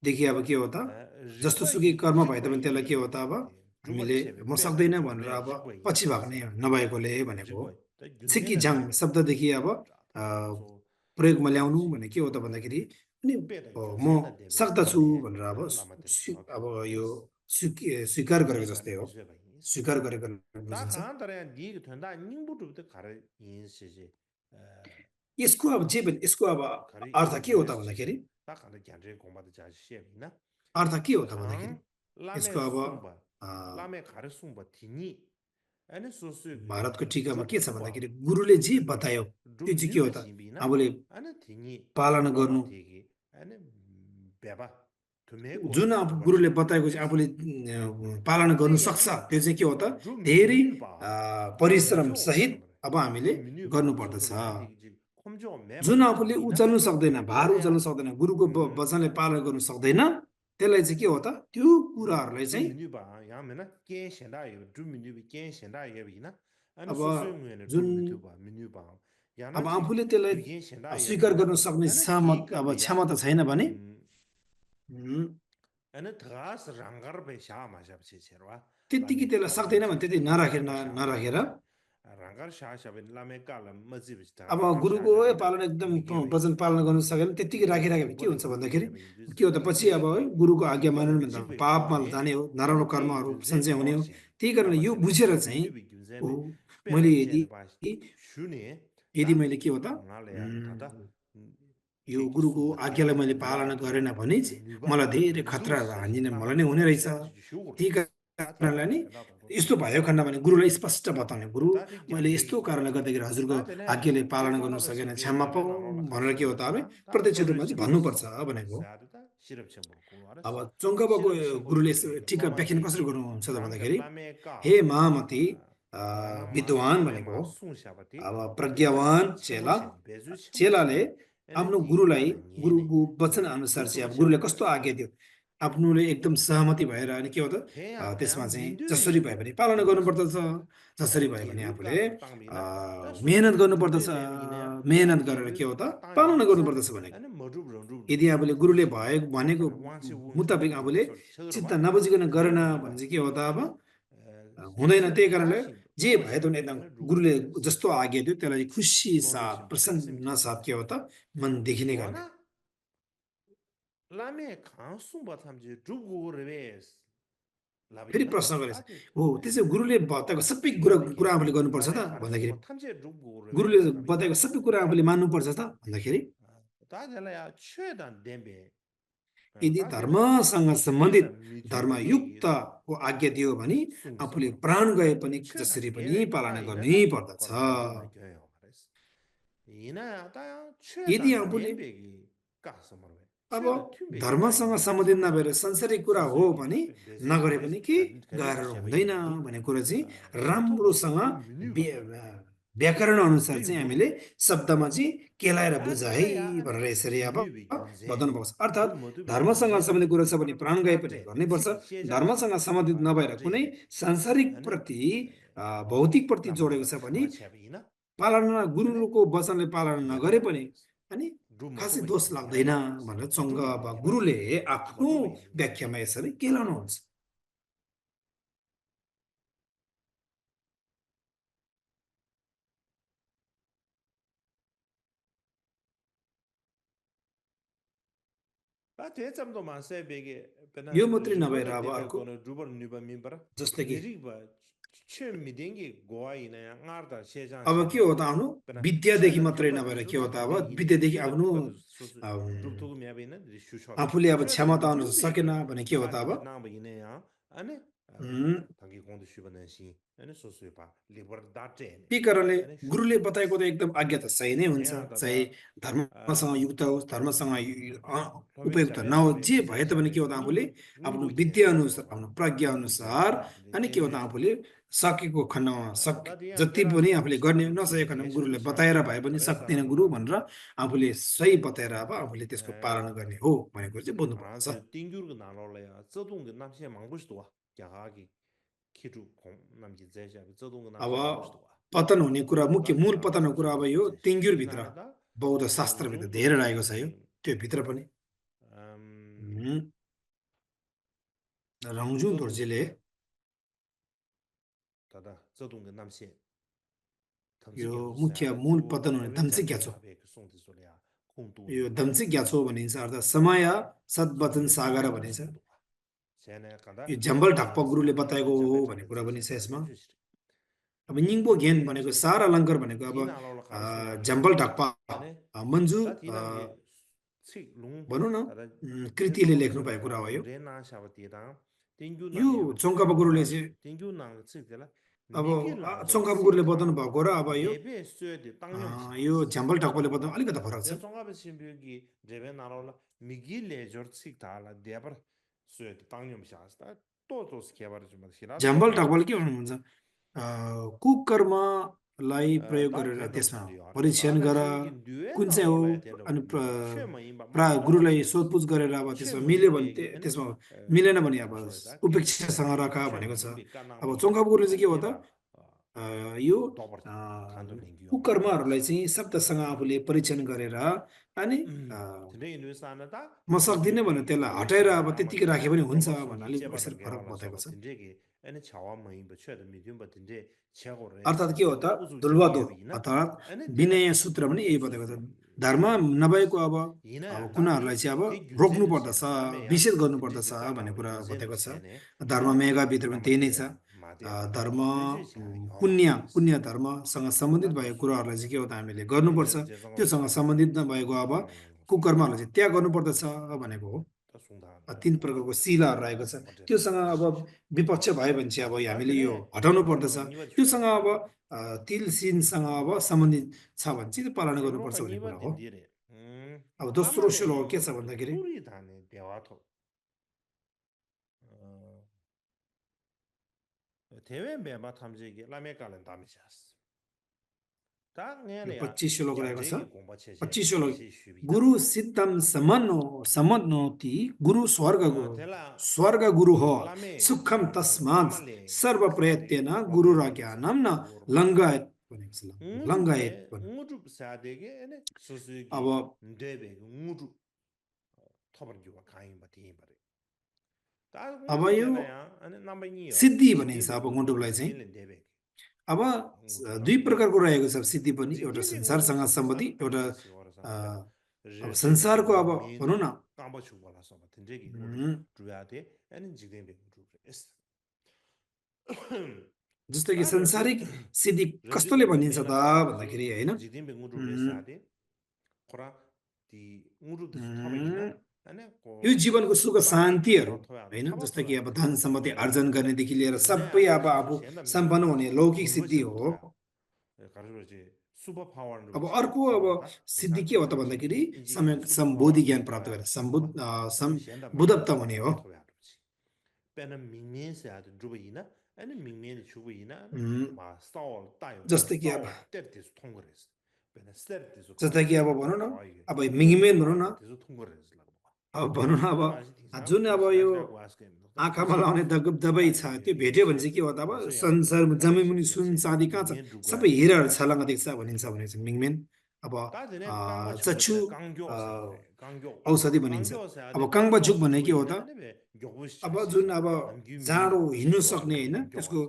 देखि अब के हो त जस्तो rigpa सुकै yi कर्म भए rigpa तापनि त्यसलाई के yi हो त अब drupa हामीले chebe म pesa सक्दैन drupa भनेर le अब rigpa yi पछि na भाग्ने sa नभएकोले भनेको हो rigpa ta सिक्की gyundena झाङ chebe शब्ददेखि अब अ, so प्रयोगमा ta ल्याउनु chi भने के हो त भन्दाखेरि अनि pe da म gyundena debe सक्दछु kone भनेर अब lama de अब chokyo यो ares स्वीकार गरेको chi जस्तै kan हो mizwe ba yis स्वीकार गरेको ta बुझिन्छ khaan tara ya di ki tuanda nyingbu dhubde kare yin se je यसको अब जे पनि यसको अब kare अर्थ के हो yin त se भन्दाखेरि je ta khaan gyandre gomba de jaji she na अर्थ के हो त भन्दाखेरि khaan यसको lame अब sungpa a, lame kare sungpa tini ane so su भारतको टिकामा drup के छ tuba भन्दाखेरि गुरुले जे बतायो drup त्यो चाहिँ के हो nyuba त shimbi na आफूले ane tini पालना loma गर्नु tegi ane beba tume go जुन अब drupa गुरुले cheba बताएको चाहिँ res आफूले पालना te गर्नु सक्छ yang त्यो चाहिँ के हो त drup धेरै minu ba परिश्रम khomjo सहित samare अब हामीले drup minu ba गर्नुपर्दछ soso la tegi ji khomjo meba जुन de आफूले shimbi na उचाल्नु सक्दैन भार ane ya उचाल्नु सक्दैन गुरुको वचनले पालना गर्नु सक्दैन त्यसलाई चाहिँ के हो त त्यो कुराहरूलाई drup चाहिँ minu ba yang me na kien shenda ye drup minu bi kien shenda ye bi na ane अब soso ngwe ne जुन drup minu ba yang na अब ji आफूले त्यसलाई gyugen shenda ye bi स्वीकार na गर्न सक्ने ane सामत ti ka अब be ya क्षमता छैन भने ane thras rangar be sha ma sha che cherwa त्यत्तिकै lame त्यसलाई kala सक्दैन भने ji त्यति नराखेर rangar sha ma नराखेर rangar sha sha be lame kala ma ji bi ta अब rangar sha गुरुको sha है be ना पालना एकदम mige be वचन पालना गर्न सकेन त्यत्तिकै राखिराख्यो भने के bole हुन्छ guru भन्दाखेरि che be indus के हो त पछि अब है गुरुको आज्ञा bole मानेन भने chi त be पापमा gune जाने हो ane नराम्रो te कर्महरू gyuze सञ्चय हुने lor हो che त्यही कारणले lama यो de la बुझेर dru चाहिँ minu bi gyuze ओ ne pe मैले da che यदि ne ba shu ne यदि ta मैले के हो त na le ya ta ta यो che ki गुरुको sum ba de आज्ञालाई मैले ya पालना de गरेन भने चाहिँ minu ba मलाई धेरै mindu खतराहरू se je हानिने lama मलाई de नै हुने ja रहेछ sha ji shu त्यही कारणले नि यस्तो भयो खण्ड भने गुरुलाई स्पष्ट बताउने गुरु मैले यस्तो कारणले गर्दाखेरि हजुरको आज्ञाले पालना गर्न सकेन क्षमा पाऊ भनेर के हो त अब प्रत्यक्ष रूपमा चाहिँ भन्नुपर्छ भनेको अब चङ्गबाको गुरुले ठिक व्याख्यान कसरी गर्नुहुन्छ त भन्दाखेरि हे महामती विद्वान भनेको हो अब प्रज्ञावान चेला चेलाले आफ्नो गुरुलाई गुरुको वचन अनुसार चाहिँ अब गुरुले कस्तो आज्ञा दियो आफ्नोले एकदम सहमति भएर अनि के हो त त्यसमा चाहिँ जसरी भए पनि पालना गर्नुपर्दछ जसरी भए पनि आफूले मेहनत गर्नुपर्दछ मेहनत गरेर के हो त पालना गर्नुपर्दछ भनेको यदि आफूले गुरुले भयो भनेको मुताबिक आफूले चित्त नबुझिकन गरेन भने चाहिँ के हो त अब हुँदैन त्यही कारणले जे भए पनि एकदम गुरुले जस्तो आज्ञा दियो त्यसलाई खुसी साथ प्रसन्न साथ के हो त मनदेखि नै गर्ने फेरि प्रश्न गरेछ हो त्यसै गुरुले बताएको सबै कुरा आफूले गर्नुपर्छ त भन्दाखेरि गुरुले बताएको सबै कुरा आफूले मान्नुपर्छ त भन्दाखेरि यदि धर्मसँग सम्बन्धित धर्मयुक्तको आज्ञा दियो भने आफूले प्राण गए पनि जसरी पनि पालना गर्नै पर्दछ यदि आफूले अब धर्मसँग सम्बन्धित नभएर संसारिक कुरा हो भने नगरे पनि के गाह्रो हुँदैन भन्ने कुरा चाहिँ राम्रोसँग व्याकरण अनुसार चाहिँ हामीले शब्दमा चाहिँ केलाएर बुझ है भनेर यसरी अब बताउनु पर्छ अर्थात् धर्मसँग सम्बन्धित कुरा छ भने प्राण गए पनि गर्नैपर्छ धर्मसँग सम्बन्धित नभएर कुनै सांसारिक प्रति भौतिक प्रति जोडेको छ भने पालना गुरुको वचनले पालना नगरे पनि अनि खासै दोष लाग्दैन भनेर चङ्ग अब गुरुले आफ्नो व्याख्यामा यसरी केलाउनुहुन्छ यो मात्रै नभएर अब अर्को जस्तै कि अब के हो त आफ्नो विद्यादेखि मात्रै नभएर के हो त अब विद्यादेखि आफ्नो आफूले अब क्षमता अनुसार सकेन भने के हो त अब त्यही कारणले गुरुले बताएको त एकदम आज्ञा त सही नै हुन्छ चाहे धर्मसँग युक्त होस् धर्मसँग उपयुक्त नहोस् जे भए तापनि के हो त आफूले आफ्नो विद्या अनुसार आफ्नो प्रज्ञा अनुसार अनि के हो त आफूले सकेको खण्डमा जति पनि आफूले गर्ने नसकेको खण्डमा गुरुले बताएर भए पनि सक्दैन गुरु भनेर आफूले सही बताएर अब आफूले त्यसको पालना गर्ने हो भनेको चाहिँ बुझ्नुपर्छ अब पतन हुने कुरा मुख्य मूल पतन हुने कुरा अब यो तिङ्ग्युरभित्र बौद्ध शास्त्रभित्र धेरै रहेको छ यो त्यो भित्र पनि रङ्जु दोर्जेले यो मुख्य मूल पतन हुने दम्ची ग्याचो यो दम्ची ग्याचो भनिन्छ अर्थात् समय सद्वचन सागर भनिन्छ यो जम्बल ढाक्पा गुरुले बताएको हो भन्ने कुरा पनि छ यसमा अब निङ्बो ज्ञान भनेको सार अलङ्कार भनेको अब जम्बल ढाक्पा मन्जु भनौँ न कृतिले लेख्नु भएको कुरा हो यो चङ्कापा गुरुले चाहिँ अब चङ्कापा गुरुले बताउनु भएको र अब यो झ्याम्बल ढाक्पाले बताउनु अलिकति फरक छ झ्याम्बल ढाक्पाले के भन्नुहुन्छ कुकर्मलाई प्रयोग गरेर त्यसमा परीक्षण गर कुन चाहिँ हो अनि गुरुलाई सोधपुछ गरेर अब त्यसमा मिल्यो भने त्यसमा मिलेन भने अब उपेक्षासँग राख भनेको छ अब चङ्कापा गुरुले चाहिँ के हो त यो कुकर्महरूलाई चाहिँ शब्दसँग आफूले परीक्षण गरेर अनि म सक्दिनँ भने त्यसलाई हटाएर अब त्यतिकै राखे पनि हुन्छ भन्नाले यसरी फरक बताएको छ अर्थात् के हो त दुर्वादो अर्थात् विनय सूत्र पनि यही बताएको छ धर्म नभएको अब कुनाहरूलाई चाहिँ अब रोक्नु पर्दछ निषेध गर्नुपर्दछ भन्ने कुरा बताएको छ धर्म मेघाभित्र पनि त्यही नै छ धर्म पुण्य धर्मसँग सम्बन्धित भएको कुराहरूलाई चाहिँ के हो त हामीले गर्नुपर्छ त्योसँग सम्बन्धित नभएको अब कुकर्महरूलाई चाहिँ त्याग गर्नुपर्दछ भनेको हो तीन प्रकारको शिलाहरू रहेको छ त्योसँग अब विपक्ष भयो भने चाहिँ अब हामीले यो हटाउनु पर्दछ त्योसँग अब तिल सिनसँग अब सम्बन्धित छ भने चाहिँ पालना गर्नुपर्छ भन्ने कुरा हो अब दोस्रो श्लोक के छ भन्दाखेरि यो 25 श्लोक रहेको छ 25 श्लोक गुरु सिद्धम समन्नोति गुरु स्वर्ग गुरु हो सुखम तस्मात् सर्व प्रयत्न गुरु र ज्ञानम न लङ्घयेत लङ्घयेत अब अब यो सिद्धि भनिन्छ अब गुण्डुबलाई चाहिँ अब दुई प्रकारको रहेको छ सिद्धि पनि एउटा संसारसँग सम्बन्धी एउटा अब संसारको अब भनौँ न जस्तो कि संसारिक सिद्धि कस्तोले भनिन्छ त भन्दाखेरि हैन यो जीवनको सुख शान्तिहरू हैन जस्तो कि अब धन सम्पत्ति आर्जन गर्नेदेखि लिएर सबै अब आफू सम्पन्न हुने लौकिक सिद्धि हो अब अर्को अब सिद्धि के हो त भन्दाखेरि सम्बोधि ज्ञान प्राप्त गर्ने बुद्धत्व हुने हो जस्तै कि अब भनौँ न अब मिङमेन भनौँ न अब भनौँ न अब जुन अब यो आँखामा लाउने दबाई छ त्यो भेट्यो भने चाहिँ के हो त अब संसार जमिमुनि सुन चाँदी कहाँ छ सबै हिराहरू छलङ्ग देख्छ भनिन्छ भने चाहिँ मिङमेन अब चक्षु औषधि भनिन्छ अब काङबाजुक भन्ने के हो त अब जुन अब जाडो हिँड्नु सक्ने होइन त्यसको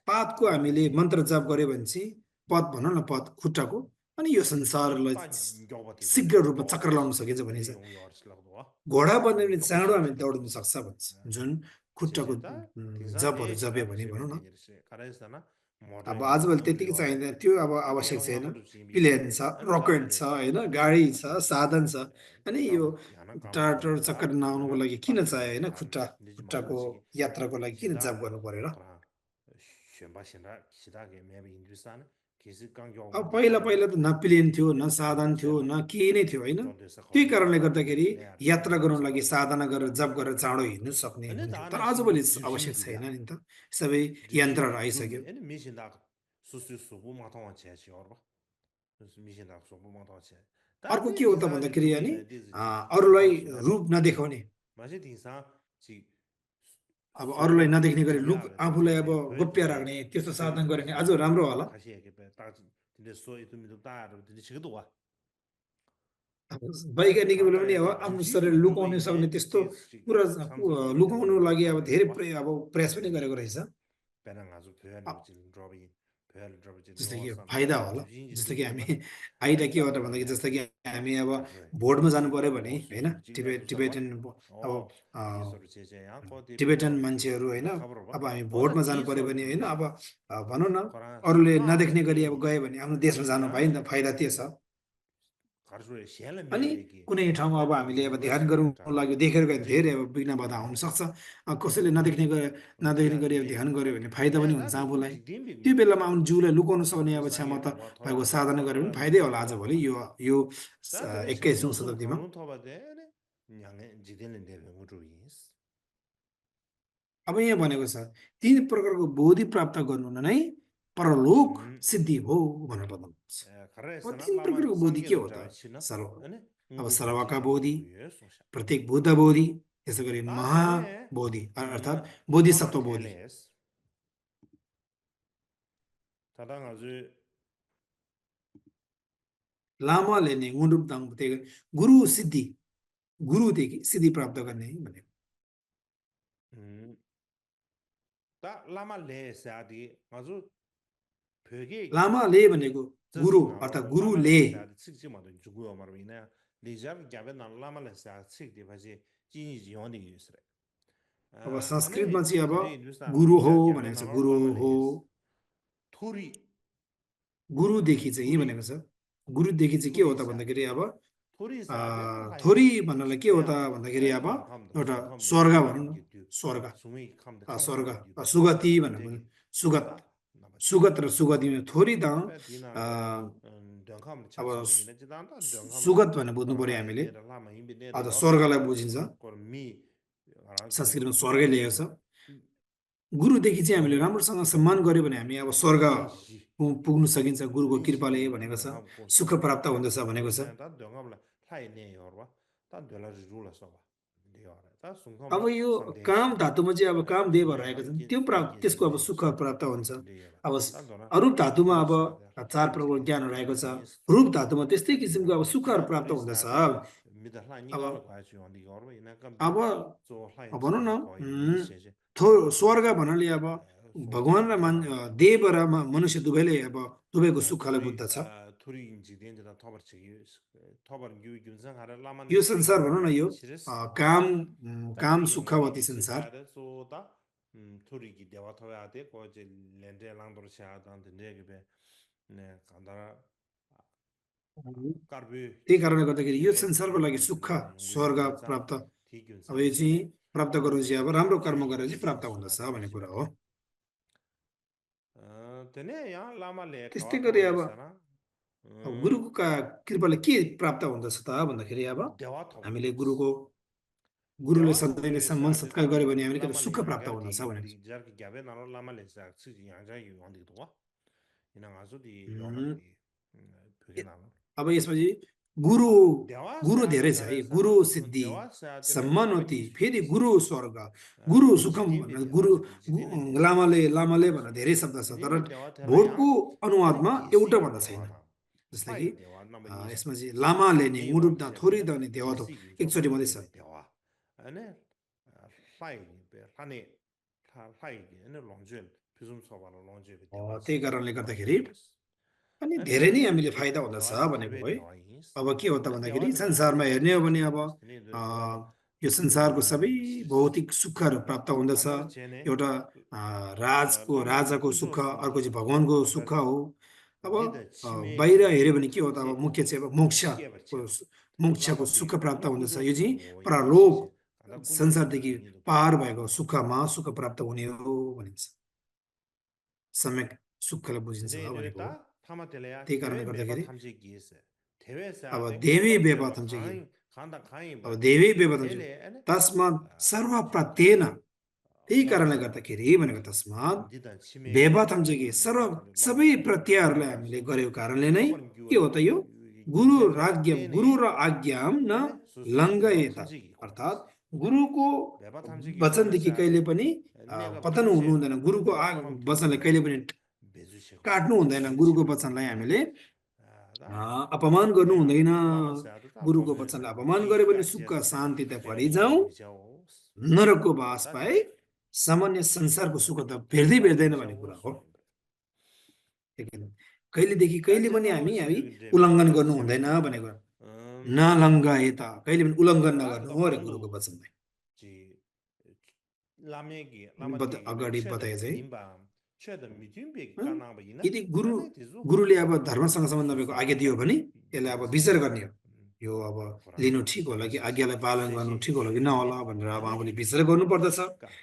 पातको हामीले मन्त्र जाप गर्यो भने चाहिँ पद भनौँ न पद खुट्टाको अनि यो संसारलाई शीघ्र रूपमा चक्र लाउन सकिन्छ भनिन्छ घोडा बन्यो भने चाँडो हामीले दौडिन सक्छ भन्छ जुन खुट्टाको जपहरू जप्यो भने भनौँ न अब आजभोलि त्यतिकै चाहिँदैन त्यो अब आवश्यक छैन प्लेन छ रकेट छ होइन गाडी छ साधन छ अनि यो टाढो चक्कर नआउनुको लागि किन चाहियो होइन खुट्टाको यात्राको लागि किन जप गर्नु पर्यो र अब पहिला त न प्लेन थियो न साधन थियो न केही नै थियो होइन त्यही कारणले गर्दाखेरि यात्रा गर्नको लागि साधना गरेर जप गरेर चाँडो हिँड्नु सक्ने तर आजभोलि आवश्यक छैन नि त सबै यन्त्रहरू आइसक्यो अर्को के हो त भन्दाखेरि अनि अरूलाई रूप नदेखाउने अब अरूलाई नदेख्ने गरी लुक आफूलाई अब गोप्य राख्ने त्यस्तो साधन गर्ने अझ राम्रो होला वैज्ञानिकले पनि अब आफ्नो शरीर लुकाउन सक्ने त्यस्तो पुरा लुकाउनु लागि अब धेरै अब प्रयास पनि गरेको रहेछ जस्तो कि फाइदा होला जस्तो कि हामी फाइदा के हो त भन्दाखेरि जस्तो कि हामी अब भोटमा जानु पर्यो भने होइन टिबेटन मान्छेहरू होइन अब हामी भोटमा जानु पर्यो भने होइन अब भनौँ न अरूले नदेख्ने गरी अब गयो भने आफ्नो देशमा जानु पायो नि त फाइदा त्यो छ अनि कुनै ठाउँमा अब हामीले अब ध्यान गर्नुको लागि देखेर गयो भने धेरै अब विघ्न बाधा हुन सक्छ कसैले नदेख्ने गरी अब ध्यान गर्यो भने फाइदा पनि हुन्छ आफूलाई त्यो बेलामा आफ्नो जिउलाई लुकाउन सक्ने अब क्षमता भएको साधना गर्यो भने फाइदै होला आजभोलि यो 21औं शताब्दीमा अब यहाँ भनेको छ तीन प्रकारको बोधि प्राप्त गर्नु नै परलोक सिद्धि हो भनेर बताउनुहुन्छ तीन प्रकारको बोधि के हो त अब सर्वका बोधि प्रत्येक बुद्ध बोधि त्यसै गरी महाबोधि अर्थात् बोधिसत्व बोधि लामाले नै गुणरूपदाङ गुरुदेखि सिद्धि प्राप्त गर्ने भनेको लामाले भनेको गुरु अर्थात् गुरुले अब संस्कृतमा चाहिँ अब गुरु हो भनेको छ गुरु हो गुरुदेखि चाहिँ भनेको छ गुरुदेखि चाहिँ के हो त भन्दाखेरि अब थोरी भन्नलाई के हो त भन्दाखेरि अब एउटा स्वर्ग भनौँ न स्वर्ग स्वर्ग सुगति भनेर पनि सुगत सुगत र सुगतिमा थोरी त अब सुगत भनेर बुझ्नु पर्यो हामीले अझ स्वर्गलाई बुझिन्छ संस्कृतमा स्वर्गै लेखेको छ गुरुदेखि चाहिँ हामीले राम्रोसँग सम्मान गर्यो भने हामी अब स्वर्ग पुग्नु सकिन्छ गुरुको कृपाले भनेको छ सुख प्राप्त हुँदछ भनेको छ अब यो काम धातुमा चाहिँ अब काम देव रहेको छ त्यो प्राप्त त्यसको अब सुख प्राप्त हुन्छ अब अरूप धातुमा अब चार प्रकारको ज्ञान रहेको छ रूप धातुमा त्यस्तै किसिमको अब सुखहरू प्राप्त हुँदछ अब अब भनौँ न स्वर्ग भन्नाले अब भगवान र देव र मनुष्य दुवैले अब दुवैको सुखलाई बुझ्दछ यो संसार भनौँ न यो काम काम सुखवती संसार त्यही कारणले गर्दाखेरि यो संसारको लागि सुख स्वर्ग प्राप्त अब यो चाहिँ प्राप्त गर्नु चाहिँ अब राम्रो कर्म गरेर चाहिँ प्राप्त हुँदछ भन्ने कुरा हो त्यस्तै गरी अब गुरुको कृपाले के प्राप्त हुँदछ त भन्दाखेरि अब हामीले गुरुले सधैँ सम्मान सत्कार गर्यो भने हामीले सुख प्राप्त हुँदछ भने अब यसमा चाहिँ गुरु धेरै छ है गुरु सिद्धि सम्मानवती फेरि गुरु स्वर्ग गुरु सुखम गुरु लामाले भनेर धेरै शब्द छ तर भोटको अनुवादमा एउटा भन्दा छैन जस्तै कि यसमा चाहिँ लामाले नि मुरुद्दा थोरै दने देवत एकचोटि मात्रै छ त्यही कारणले गर्दाखेरि अनि धेरै नै हामीले फाइदा हुँदछ भनेको है अब के हो त भन्दाखेरि संसारमा हेर्ने हो भने अब यो संसारको सबै भौतिक सुखहरू प्राप्त हुँदछ एउटा राजाको सुख अर्को चाहिँ भगवानको सुख हो अब बाहिर हेऱ्यो भने के हो त अब मुख्य चाहिँ अब मोक्षको सुख प्राप्त हुँदछ यो चाहिँ परलोक संसारदेखि पार भएको सुखमा सुख प्राप्त हुने हो भनिन्छ सम्यक सुखलाई बुझिन्छ भनेको त्यही कारणले गर्दाखेरि अब देवी व्यवहार अब देवी व्यवहार तस्मात् सर्वप्रत्येन त्यही कारणले गर्दाखेरि भनेको तस्मात् व्यवहार चाहिँ सबै प्रत्ययहरूलाई हामीले गरेको कारणले नै के हो त यो गुरु र आज्ञाम न लङ्घयेत अर्थात् गुरुको वचनदेखि कहिले पनि पतन हुनु हुँदैन गुरुको वचनले कहिले पनि काट्नु हुँदैन गुरुको वचनलाई हामीले अपमान गर्नु हुँदैन गुरुको वचनलाई अपमान गर्यो भने सुख शान्ति त परिजाउँ नरकको बास पाए सामान्य संसारको सुख त भेट्दैन भन्ने कुरा हो कहिलेदेखि कहिले पनि हामी उल्लङ्घन गर्नु हुँदैन भनेको नलङ्घयेत कहिले पनि उल्लङ्घन नगर्नु हो अरे गुरुको वचनलाई अगाडि बताए चाहिँ यदि गुरुले अब धर्मसँग सम्बन्ध भएको आज्ञा दियो भने यसलाई अब विचार गर्ने हो यो अब लिनु ठिक होला कि आज्ञालाई पालन गर्नु ठिक होला कि नहोला भनेर अब आफूले विचार गर्नु पर्दछ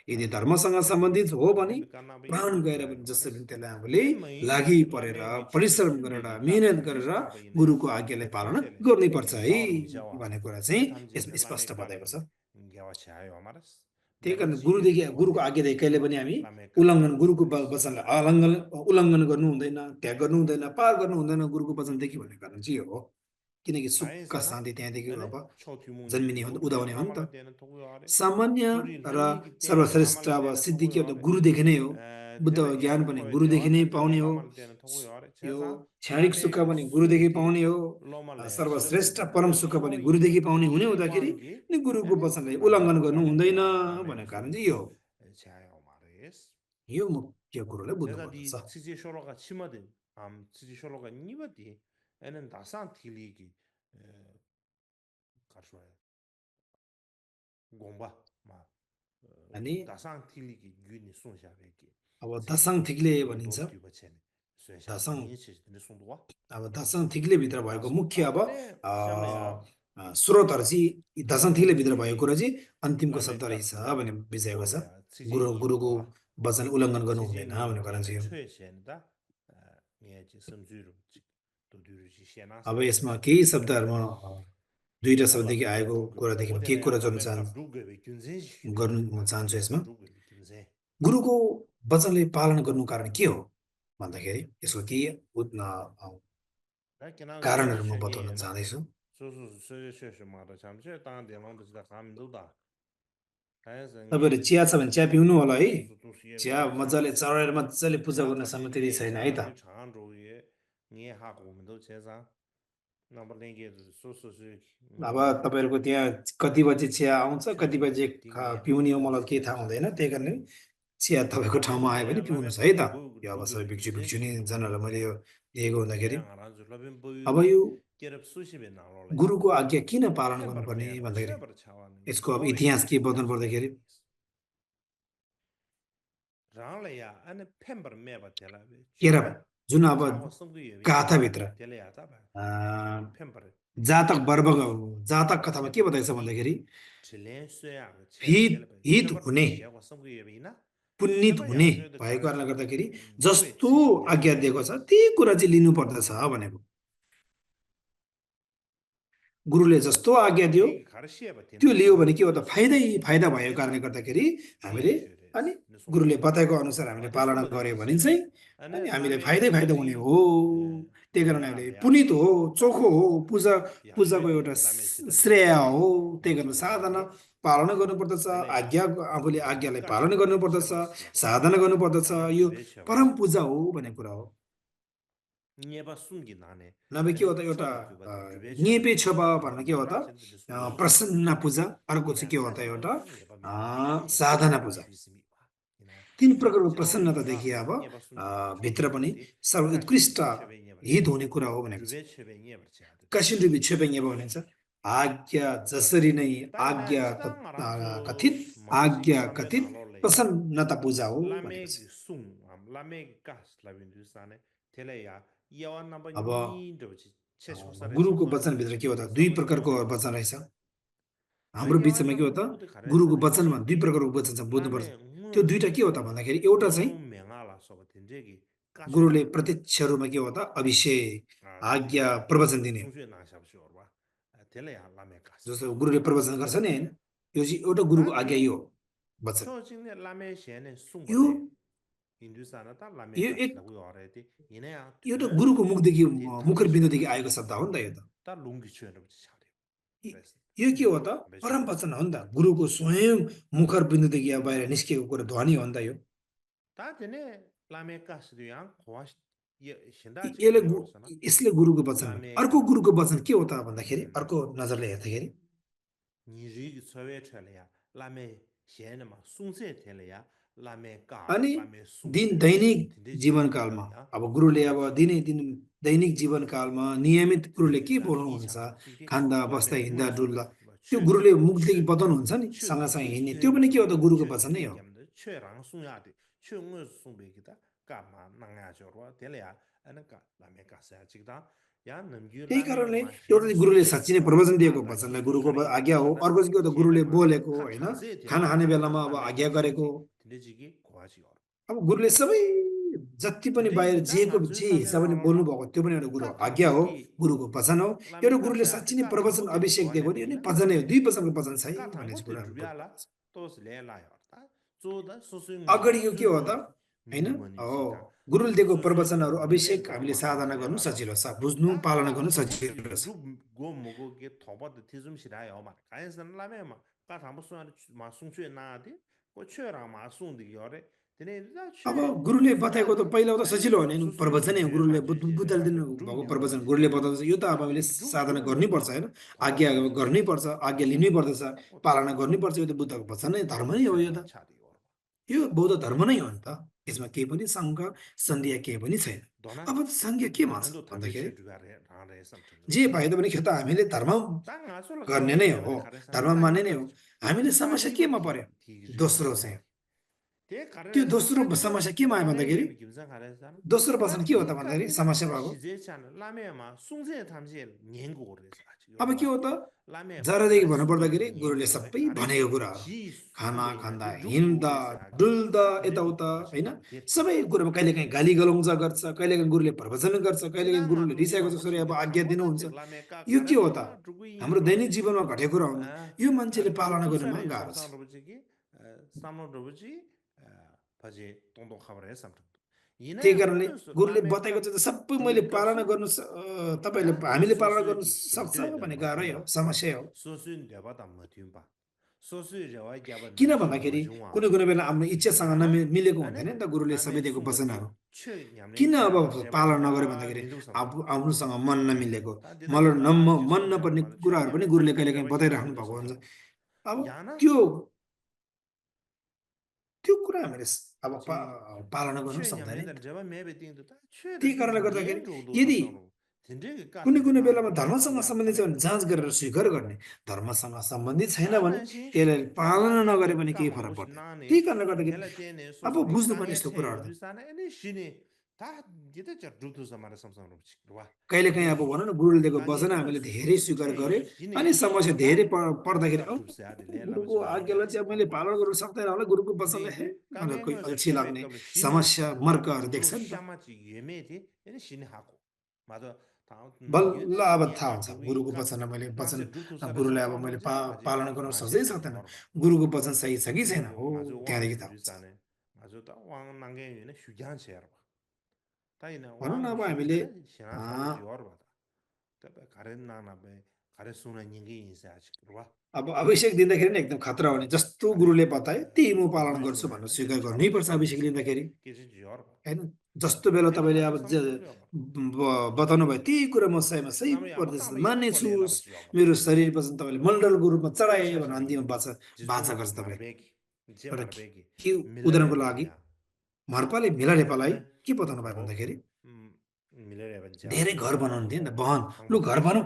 यदि धर्मसँग सम्बन्धित हो भने प्राण गएर पनि जसरी पनि त्यसलाई आफूले लागि परेर परिश्रम गरेर मेहनत गरेर गुरुको आज्ञालाई पालना गर्नै पर्छ है भन्ने कुरा चाहिँ यसमा स्पष्ट बताएको छ त्यही कारण गुरुको आज्ञादेखि कहिले पनि हामी गुरुको वचनलाई उल्लङ्घन गर्नु हुँदैन त्याग गर्नु हुँदैन पार गर्नु हुँदैन गुरुको वचनदेखि भन्ने कारण चाहिँ हो किनकि सुख शान्ति त्यहाँदेखि अब जन्मिने हो उदाउने हो नि त सामान्य र सर्वश्रेष्ठ अब सिद्धि के हो त गुरुदेखि नै हो बुद्ध ज्ञान पनि गुरुदेखि नै पाउने हो यो क्षणिक सुख पनि गुरुदेखि पाउने हो सर्वश्रेष्ठ परम सुख पनि गुरुदेखि पाउने हुने हुँदाखेरि गुरुको वचनलाई उल्लङ्घन गर्नु हुँदैन भन्ने कारण चाहिँ यो मुख्य कुरोलाई बुझ्नुपर्छ अनि अब दसाङ थिक्ले भनिन्छ अब दसाङ थिक्ले भित्र भएको मुख्य अब स्रोतहरु चाहिँ यी दशन्थिले भित्र भएको कुरा चाहिँ अन्तिमको शब्द रहेछ 라메가스다 भन्ने बुझाएको छ 고야 गुरुको 지제이시와 वचन उल्लङ्घन गर्नु हुँदैन 지제니 भन्ने कुरा चाहिँ 라메 हो 최선다 예 섬주로 도두르지 अब 시에나서 यसमा केही शब्दहरुमा दुईटा शब्ददेखि 올라도 आएको 도두 कुरादेखि केही 오데레 कुरा जोड्न 라메 갑루게 균제 गर्नु 시슈레 चाहन्छु यसमा 갑루게 균제 गुरुको वचनले पालन गर्नु कारण के हो भन्दाखेरि यसको केही 나케나 कारणहरु म बताउन 쉐쉐게나 चाहदैछु 소소 쉐쉐마다 잠시 땅데 랑도다 감도다 तपाईहरु चिया छ भने चिया पिउनु होला है चिया मजाले चढेर मजाले पूजा गर्न सम्मति छैन है त अब तपाईहरुको त्यहाँ कति बजे चिया आउँछ कति बजे पिउने हो मलाई केही थाहा हुँदैन त्यही कारणले चिया तपाईको ठाउँमा आयो भने पिउनुस् है त यो अब सबै भिक्षु भिक्षुनी जनहरुलाई मैले यो दिएको हुँदाखेरि अब यो गुरुको आज्ञा किन पालन गर्नुपर्ने भन्दाखेरि यसको अब इतिहास के बताउनु पर्दाखेरि केरा जुन अब गाथाभित्र जातक वर्ग जातक कथामा के बताइछ भन्दाखेरि हित हुने पुण्यित हुने भएको कारणले गर्दाखेरि जस्तो आज्ञा दिएको छ त्यही कुरा चाहिँ लिनु पर्दछ भनेको गुरुले जस्तो आज्ञा दियो त्यो लियो भने के हो त फाइदै फाइदा भएको कारणले गर्दाखेरि हामीले अनि गुरुले बताएको अनुसार हामीले पालना गर्यो भने चाहिँ अनि हामीले फाइदै फाइदा हुने हो त्यही कारण हामीले पुनित हो चोखो हो पूजाको एउटा श्रेय हो त्यही कारण साधना पालना गर्नुपर्दछ आज्ञा आफूले आज्ञालाई पालन गर्नुपर्दछ साधना गर्नुपर्दछ यो परम पूजा हो भन्ने कुरा हो नभए के हो त एउटा निपे छबा भन्ने के हो त प्रसन्न पूजा अर्को चाहिँ के हो त एउटा साधना पूजा तीन प्रकारको प्रसन्नता देखिए अब भित्र पनि सर्वोत्कृष्ट हित हुने कुरा हो भनेको छ कसिन बिछेपेङ्गे भनिन्छ आज्ञा जसरी नै आज्ञा कथित प्रसन्नता पूजा हो भनेको छ अब गुरुको वचनभित्र के हो त दुई प्रकारको वचन रहेछ हाम्रो बिचमा के हो त गुरुको वचनमा दुई प्रकारको वचन छ बुझ्नुपर्छ त्यो दुईटा के हो त भन्दाखेरि एउटा चाहिँ गुरुले प्रत्यक्ष रूपमा के हो त अभिषेक आज्ञा प्रवचन दिने जस्तो गुरुले प्रवचन गर्छ नि हैन यो चाहिँ एउटा गुरुको आज्ञा यो वचन यो एउटा गुरुको मुखदेखि मुखर बिन्दुदेखि आएको शब्द हो नि त यो के हो त परम वचन हो नि त गुरुको स्वयं मुखर बिन्दुदेखि बाहिर निस्केको कुरा ध्वनि हो नि त यो यसले गुरुको वचन अर्को गुरुको वचन के हो त भन्दाखेरि अर्को नजरले हेर्दाखेरि अनि दैनिक जीवनकालमा अब गुरुले अब दैनिक जीवनकालमा नियमित गुरुले के बोल्नुहुन्छ खाँदा बस्दा हिँड्दा डुल्दा त्यो गुरुले मुखदेखि बताउनुहुन्छ नि सँगसँगै हिँड्ने त्यो पनि के हो त गुरुको वचन नै हो त्यही कारणले एउटा गुरुले साँच्चै नै प्रवचन दिएको वचनलाई गुरुको आज्ञा हो अर्को चाहिँ के हो त गुरुले बोलेको होइन खाना खाने बेलामा अब आज्ञा गरेको अब गुरुले सबै जति पनि बाहिर जे हिसाबले बोल्नु भएको त्यो पनि एउटा गुरु आज्ञा हो गुरुको वचन हो एउटा गुरुले साँच्चै नै प्रवचन अभिषेक दिएको नि अनि वचन हो दुई वचनको वचन छ भन्ने कुरा अगाडि यो के हो त हैन हो गुरुले दिएको प्रवचनहरू अभिषेक हामीले साधना गर्नु सजिलो छ बुझ्नु पालना गर्नु सजिलो छ अब गुरुले बताएको त पहिला त सजिलो हो नि प्रवचनै हो गुरुले बुझाइदिनु भएको प्रवचन गुरुले बताउँछ यो त अब हामीले साधना गर्नै पर्छ हैन आज्ञा गर्नै पर्छ आज्ञा लिनै पर्दछ पालना गर्नै पर्छ यो त बुद्धको वचन नै धर्म नै हो यो त यो बौद्ध धर्म नै हो नि त यसमा केही पनि सङ्घ सन्धिया केही पनि छैन अब सङ्घ के भन्छ भन्दाखेरि जे भए पनि खेत हामीले धर्म गर्ने नै हो धर्म मान्ने नै हो हामीले समस्या केमा पर्यो दोस्रो चाहिँ त्यो दोस्रो समस्या केमा आयो भन्दाखेरि दोस्रो वचन के हो त भन्दाखेरि समस्या भएको अब के हो त लामे जरादेखि 가래 भन्नुपर्दाखेरि 수도는 गुरुले 얘기요래 सबै 가래 भनेको कुराहरू 지 खाना 수도이나 खाँदा 데 हिँड्दा 루루에서 하게 डुल्दा 다 यताउता 레비기 होइन 마시고 सबै 데티스 कुरामा कहिलेकाहीँ गाली गलौज गर्छ कहिलेकाहीँ गुरुले प्रवचन गर्छ कहिलेकाहीँ गुरुले 지나가도 रिसाएको 니마 जसरी अब 모친데 आज्ञा 탐보다 दिनुहुन्छ 즉 라메까 यो के हो त 가래로와 죽이 हाम्रो दैनिक 인도로지 जीवनमा घटेको कुरा हो नि 아 यो मान्छेले 아니 पालना गर्नमा 두두살에 गाह्रो छ 삼삼로버지기 삼로버지 바지 동동 카바레 삼tum त्यही 이내 कारणले 코르스 गुरुले बताएको 라메까 छ सबै मैले पालना 디갑수 गर्नु तपाईँले 다 हामीले पालना गर्नु 소수기 सक्छ 딘드레다 भने गाह्रै हो 마준바 समस्या हो 소수인 데바다 마준바 소수의 저와 야바 किन 미슈 भन्दाखेरि 마준와 कुनै कुनै बेला आफ्नो इच्छासँग 야나 मिलेको 아니 हुँदैन नि त गुरुले सबै 라메 दिएको वचनहरू 숨버지 최 냠내 किन अब 치아바 पालन 셰바 नगर्यो 다 भन्दाखेरि 린두 삼삼 आफूसँग मन नमिलेको 다 मलाई 디다가 다 मन 지수 नपर्ने 냠마 최 कुराहरू पनि 냠내 गुरुले 치아바 कहिलेकाहीँ 셰바 야 बताइराख्नु 린두 भएको हुन्छ 삼삼 अब 야나 त्यो त्यो कुरा हामीले अब 지 पालना गर्न 최 सक्दैन नि 냠내다 त 저바 메베 띵도 다 최다 त्यही कारणले 띵 गर्दाखेरि 옌조도 यदि 삼삼 진짜 कुनै 가서 कुनै 다 बेलामा धर्मसँग 야 सम्बन्धित छ भने 가래 जाँच गरेर स्वीकार गर्ने धर्मसँग सम्बन्धित छैन भने 다만시 त्यसलाई पालना नगरे भने केही फरक 까먹고 पर्दैन 싶나네 त्यही कारणले गर्दाखेरि 헬라테네 अब 소소로 बुझ्नुपर्ने 땅에 यस्तो 채 कुराहरू 인도사네 아니 신이 다 이제 저 루트서 말해 삼성으로 와 कहिलेकाहीँ अब भनौँ न गुरुले दिएको वचन 땅에 हामीले धेरै 수수 स्वीकार 채 गर्यो 신이 अनि समस्या धेरै पर्दाखेरि 남다 두스야데 गुरुको 레라버지 आज्ञालाई चाहिँ अब मैले पालन गर्न सक्दैन होला गुरुको वचनलाई हे भनेर कोही 까맹어서 अल्छी लाग्ने 쉐베급을 신이 समस्या मर्कहरू देख्छ 주로 नि त 샤마지 예매디 아니 신이 하고 맞아 다음 बल्ल अब थाहा 예마 हुन्छ 두기 गुरुको 값 वचन मैले वचन 나한테 루트사를 गुरुलाई अब मैले 삼삼로지 바지 पालन गर्न सक्दै 마제스 सक्दैन 바로 गुरुको वचन सही छ कि छैन हो 맞아 왕 त्यहाँदेखि थाहा हुन्छ 두리사네 맞아 다왕 난게유네 휴잔시야 ताइना भनौँ वाङ न अब हामीले शुगिले सिना थाबो जिवर बता तब कारण नाना बे करे सुना निंगे इंसे आज रुवा अब अभिषेक दिँदाखेरि नि एकदम खतरा हो नि जस्तो अरे गुरुले बताए त्यही म पालन दुई गर्छु सुना भनेर है स्वीकार जियो गर्नैपर्छ अभिषेक लिँदाखेरि के चाहिँ जियर होइन जस्तो बेला होइन तपाईँले आज अब सम्झनु भयो बताउनु भयो त्यही कुरा म सही नभए अब प्रदेश त अब मान्ने यो छु पलेला बच्ची अब मेरो शरीर वचन तपाईँले मण्डलको रूपमा चढाए कोही भनेर शासन अन्तिम हुनु बाचा जिजु बाचा गर्छ तपाईँ मारबेकी जे एउटा मारबेकी के मिलेर उदाहरणको लागि बलिया मर्पाले मिलारेपालाई अनि के बताउनु भयो हो भन्दाखेरि मिलेर भन्छ धेरै घर बनाउनु थियो नि त बहन लु घर बनाऊ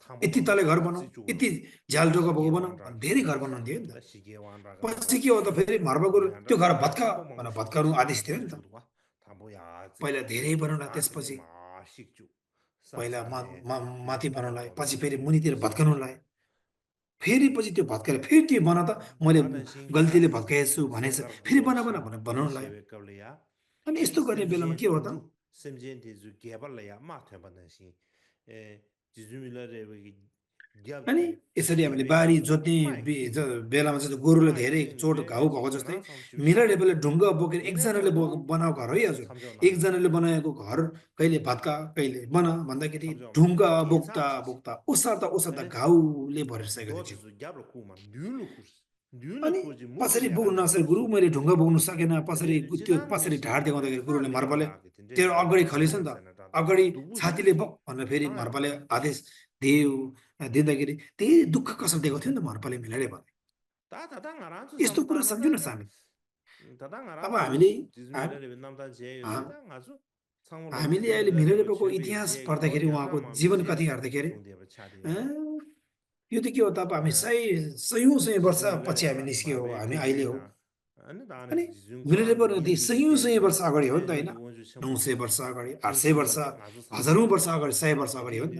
खामो यति तले घर बनाऊ चाहिँ चुरो यति झ्याल ढोका भएको सिके बनाऊ वान राख धेरै घर बनाउनु थियो नि त सिके वान राख पछि के हो त फेरि मर्पा गुरु त्यो घर भत्का थाम्बो भनेर मंगु भत्काउनु आदेश थियो नि त जुरुवा थाम्बो या पहिला धेरै बनाउला त्यसपछि सिक्छु पहिला सासाले माथि बनाउलाई पछि फेरि मुनितिर भत्काउनुलाई फेरि पछि त्यो भत्काएर फेरि त्यो बना त मैले गल्तीले भत्काएछु भनेछ फेरि बना बना भनेर बनाउनुलाई अनि यस्तो गर्ने बेलामा के हो त semjente zu gebal ya ma thya banasi जिजुमिलर अनि यसरी हामीले बारी जोत्ने बेलामा चाहिँ गोरुले धेरै चोट घाउ भएको जस्तै मिरा ढेपेले ढुङ्गा बोकेर एकजनाले बनाएको घर है हजुर एकजनाले बनाएको घर कहिले भत्का कहिले बना भन्दाखेरि ढुङ्गा बोक्दा बोक्दा ओसार्दा घाउले भरिसकेको थियो अनि पछाडि बोक्नु नसके गुरु मैले ढुङ्गा बोक्नु सकेन पछाडि त्यो पछाडि ढाड देखाउँदाखेरि गुरुले मर्पाले तेरो अगाडि खलिस नि त अगाडि छातीले बोक भनेर फेरि मर्पाले आदेश दिँदाखेरि त्यही दुःख कसरी दिएको थियो नि त मर्पाले मिलाडे भने यस्तो कुरा सम्झिनुहोस् हामी अब हामीले अहिले मिलाडेको इतिहास पढ्दाखेरि उहाँको जीवन कथी हेर्दाखेरि यो त के हो त अब हामी सयौँ वर्ष पछि हामी निस्कियो हो हामी अहिले हो अनि मिलेर सयौँ वर्ष अगाडि हो नि त होइन 900 वर्ष अगाडि 800 वर्ष हजारौँ वर्ष अगाडि 100 वर्ष अगाडि हो नि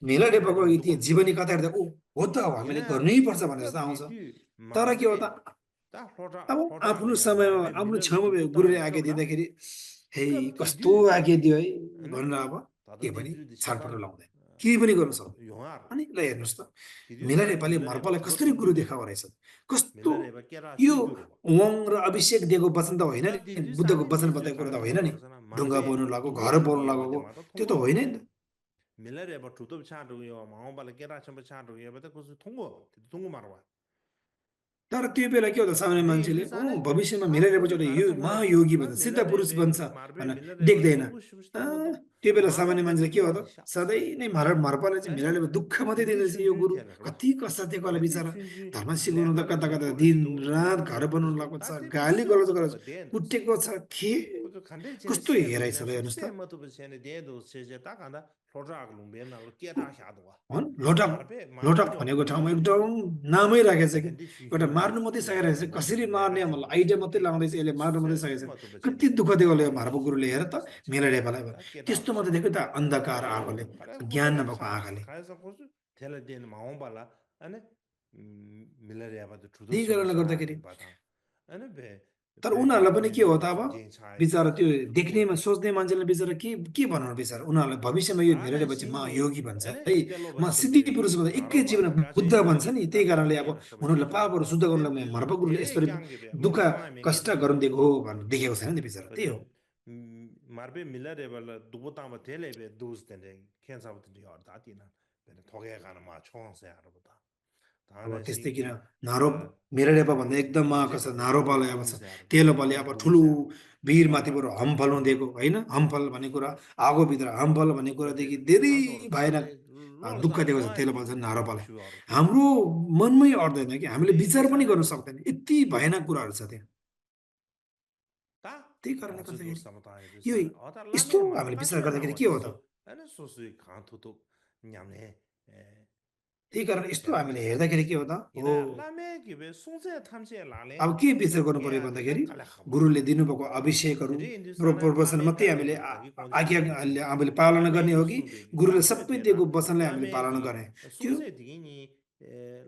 मेला डेपाको इतिहास जीवनी कथा हेर्दा ओ हो त अब हामीले गर्नै पर्छ भनेर जस्तो आउँछ तर के हो त अब आफ्नो समयमा आफ्नो छेउमा गुरुले आज्ञा दिँदाखेरि हे कस्तो आज्ञा दियो है भनेर अब के पनि छाडपट लाउँदैन केही पनि गर्न सक्दैन अनि ल हेर्नुहोस् त मेला नेपाली मर्पालाई कसरी गुरु देखाएको रहेछ कस्तो यो वङ र अभिषेक दिएको वचन त होइन नि बुद्धको वचन बताएको कुरा त होइन नि ढुङ्गा बोल्नु लगाएको घर बोल्नु लगाएको त्यो त होइन नि त मिलेर ठुटो छाडुयो माउबाले केरा छम्प छाडुयो बता कुछ थुङ्गो थुङ्गो मारवा तर त्यो बेला के हो त सामान्य मान्छेले भविष्यमा मिलाइरहेपछि एउटा यो महायोगी भन्छ सिद्ध पुरुष बन्छ भनेर देख्दैन त्यो बेला माला सामान्य मान्छेले के हो त बेदुला शास सधैँ नै मारपाले चाहिँ अनि मिलाले दुःख मात्रै 딘디 दिँदैछ यो गुरु 춘춘텔 봐. कति कष्ट थियो कसले 딘디 बिचरा 춘춘 धर्म सिकाउनु त 레발레 कता कता 딘도레 दिन 도 रात घर 레발레 बनाउनु 도스 लाग्छ 다데 गाली 디스 गलौज गरेर 모토 데도스 कुटेको छ के 그저 간데 전에 कस्तो 세도 हेराइ छ ल 내서 हेर्नुहोस् त 세 모토 버세네 데도 세제 딱 간다 로자가 롱베나로 깨다 샤도 와 लोटक 마르베 लोटक 마르베 भनेको 옹고 ठाउँमा 야베 एकदम नामै राखेछ कि 딘디 एउटा 춘춘 मार्नु मात्रै सकेको रहेछ कसरी मार्ने 레가체 मलाई आइडिया मात्रै 모스데 लाउँदैछ यसले मार्नु मात्रै 세 सकेको 모토 छ 버세네 कति दुःख दियो होला यो 마르베 मार्ब गुरुले हेर त मेला डेपालाई 다 त्यस्तो 깨다 मात्रै 샤 देख्यो त अन्धकार आँखाले 그래 ज्ञान 고도라 नभएको 샤 आँखाले 가서 고수 텔레데는 마옹발라 아니 밀레리아바도 주도 त्यही कारणले 시험사 गर्दाखेरि 바다 아니 베 तर उनीहरूलाई पनि के हो त अब 진진 차이 बिचरा त्यो देख्नेमा 두두와 सोच्ने मान्छेले बिचरा के बनाउनु बिचरा उनीहरूलाई भविष्यमा यो 다나 भेटेपछि म 신고 योगी भन्छ 아니 है 텔로바 म सिद्धि 텔레 पुरुष भन्छ एकै जीवन 나로발라 बुद्ध 가제 भन्छ नि त्यही कारणले अब 라메 소바 उनीहरूलाई 제도 पापहरू शुद्ध गर्नुलाई 데 मार्ब गुरुले 데 यसरी 짱게베 दुःख 롱상아 कष्ट 맹게베 गराउनु दिएको हो भनेर देखेको छैन नि बिचरा त्यही हो 근데 마르베 밀레레발라 두보타마 텔레베 도스텐데 캔사부터 여다디나 베네 토게 가는 마 총세 알아보다 अब 다나 त्यस्तै किन 신기 नारो मेरो नेपा भन्दा एकदम महाकस 제도 नारोपाले अब छ 통세 알아보 तेलोपाले अब ठुलो 통세 वीर माथिबाट 마르바 हम्फल दिएको होइन हम्फल भन्ने कुरा आगोभित्र हम्फल भन्ने कुरादेखि धेरै 산소로 भयानक 다데 दुःख 롤다 दिएको छ 노아이 तेलोपाल चाहिँ नारोपाले 슈어로 हाम्रो मनमै अट्दैन कि हामीले 근데 विचार पनि गर्न 인두산에 सक्दैन यति भयानक कुराहरू छ त्यहाँ 다 त्यही कारणले 아주도 गर्दाखेरि 사마다이도 यो 사 어다 यस्तो 라메 마 हामीले विचार 카체 गर्दाखेरि 나와 के हो त 소소 아니 소소이 간토도 냠네 에 त्यही कारण यस्तो हामीले 제도세 हेर्दाखेरि के हो त हो 이나 라메 기베 숭세 탐세 라레 अब के विचार गर्नु पर्यो 야 भन्दाखेरि 되게 깔라카마 गुरुले दिनुभएको अभिषेकहरू 드리 प्रवचन 라메 मात्रै 카체 हामीले 도다기 आज्ञा 곤지베 हामीले पालना गर्ने 라메기 हो कि 숭베기 गुरुले 라메 सबै 되나 दिएको वचनलाई हामीले पालना 라메기 गर्ने त्यो 숭세 디니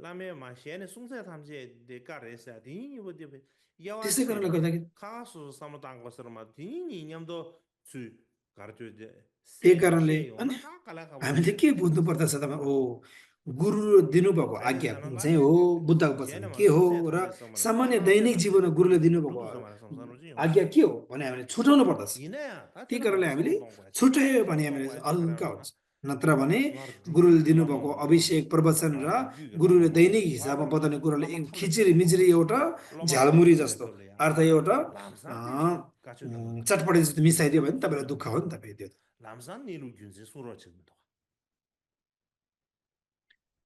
라메 마시에네 숭세 탐세 데 까레사 디니 보디베 त्यसै कारणले 야와체베 गर्दाखेरि 카수 사무당 것으로마 디니 냠도 주 가르쳐제 त्यही 세 कारणले अनि 셰요나 다 깔라카마 हामीले के बुझ्नु पर्दछ त ओ गुरु दिनुभएको 다이네 आज्ञा 사람 चाहिँ हो 라메 बुद्धको वचन 제네 마 के हो 숭세 र 탐제 서마나 सामान्य 탐제 दैनिक 탐제 जीवनमा गुरुले दिनुभएको 두두 서마나 성산으로지 आज्ञा के हो भने हामीले छुटाउनु पर्दछ 이내야 다 त्यही 되는 कारणले 말 हामीले 성동 거야 छुट्यायो भने हामीले 성동 거야 हल्का 가라나 हुन्छ नत्र भने 말 गुरुले 주, दिनुभएको 라모 अभिषेक प्रवचन र 말 गुरुले 유기라고 दैनिक हिसाबमा 말 बताउने कुराले 라마 탐레 खिचिरी मिचिरी एउटा 로마 झालमुरी 탐레 जस्तो 돌려야 अर्थ एउटा 람산데 가져 나가 चटपटी जस्तो मिसाइदियो भने तपाईँलाई दुःख हो नि त फेरि त्यो त। 람산 니루 균세 수로치도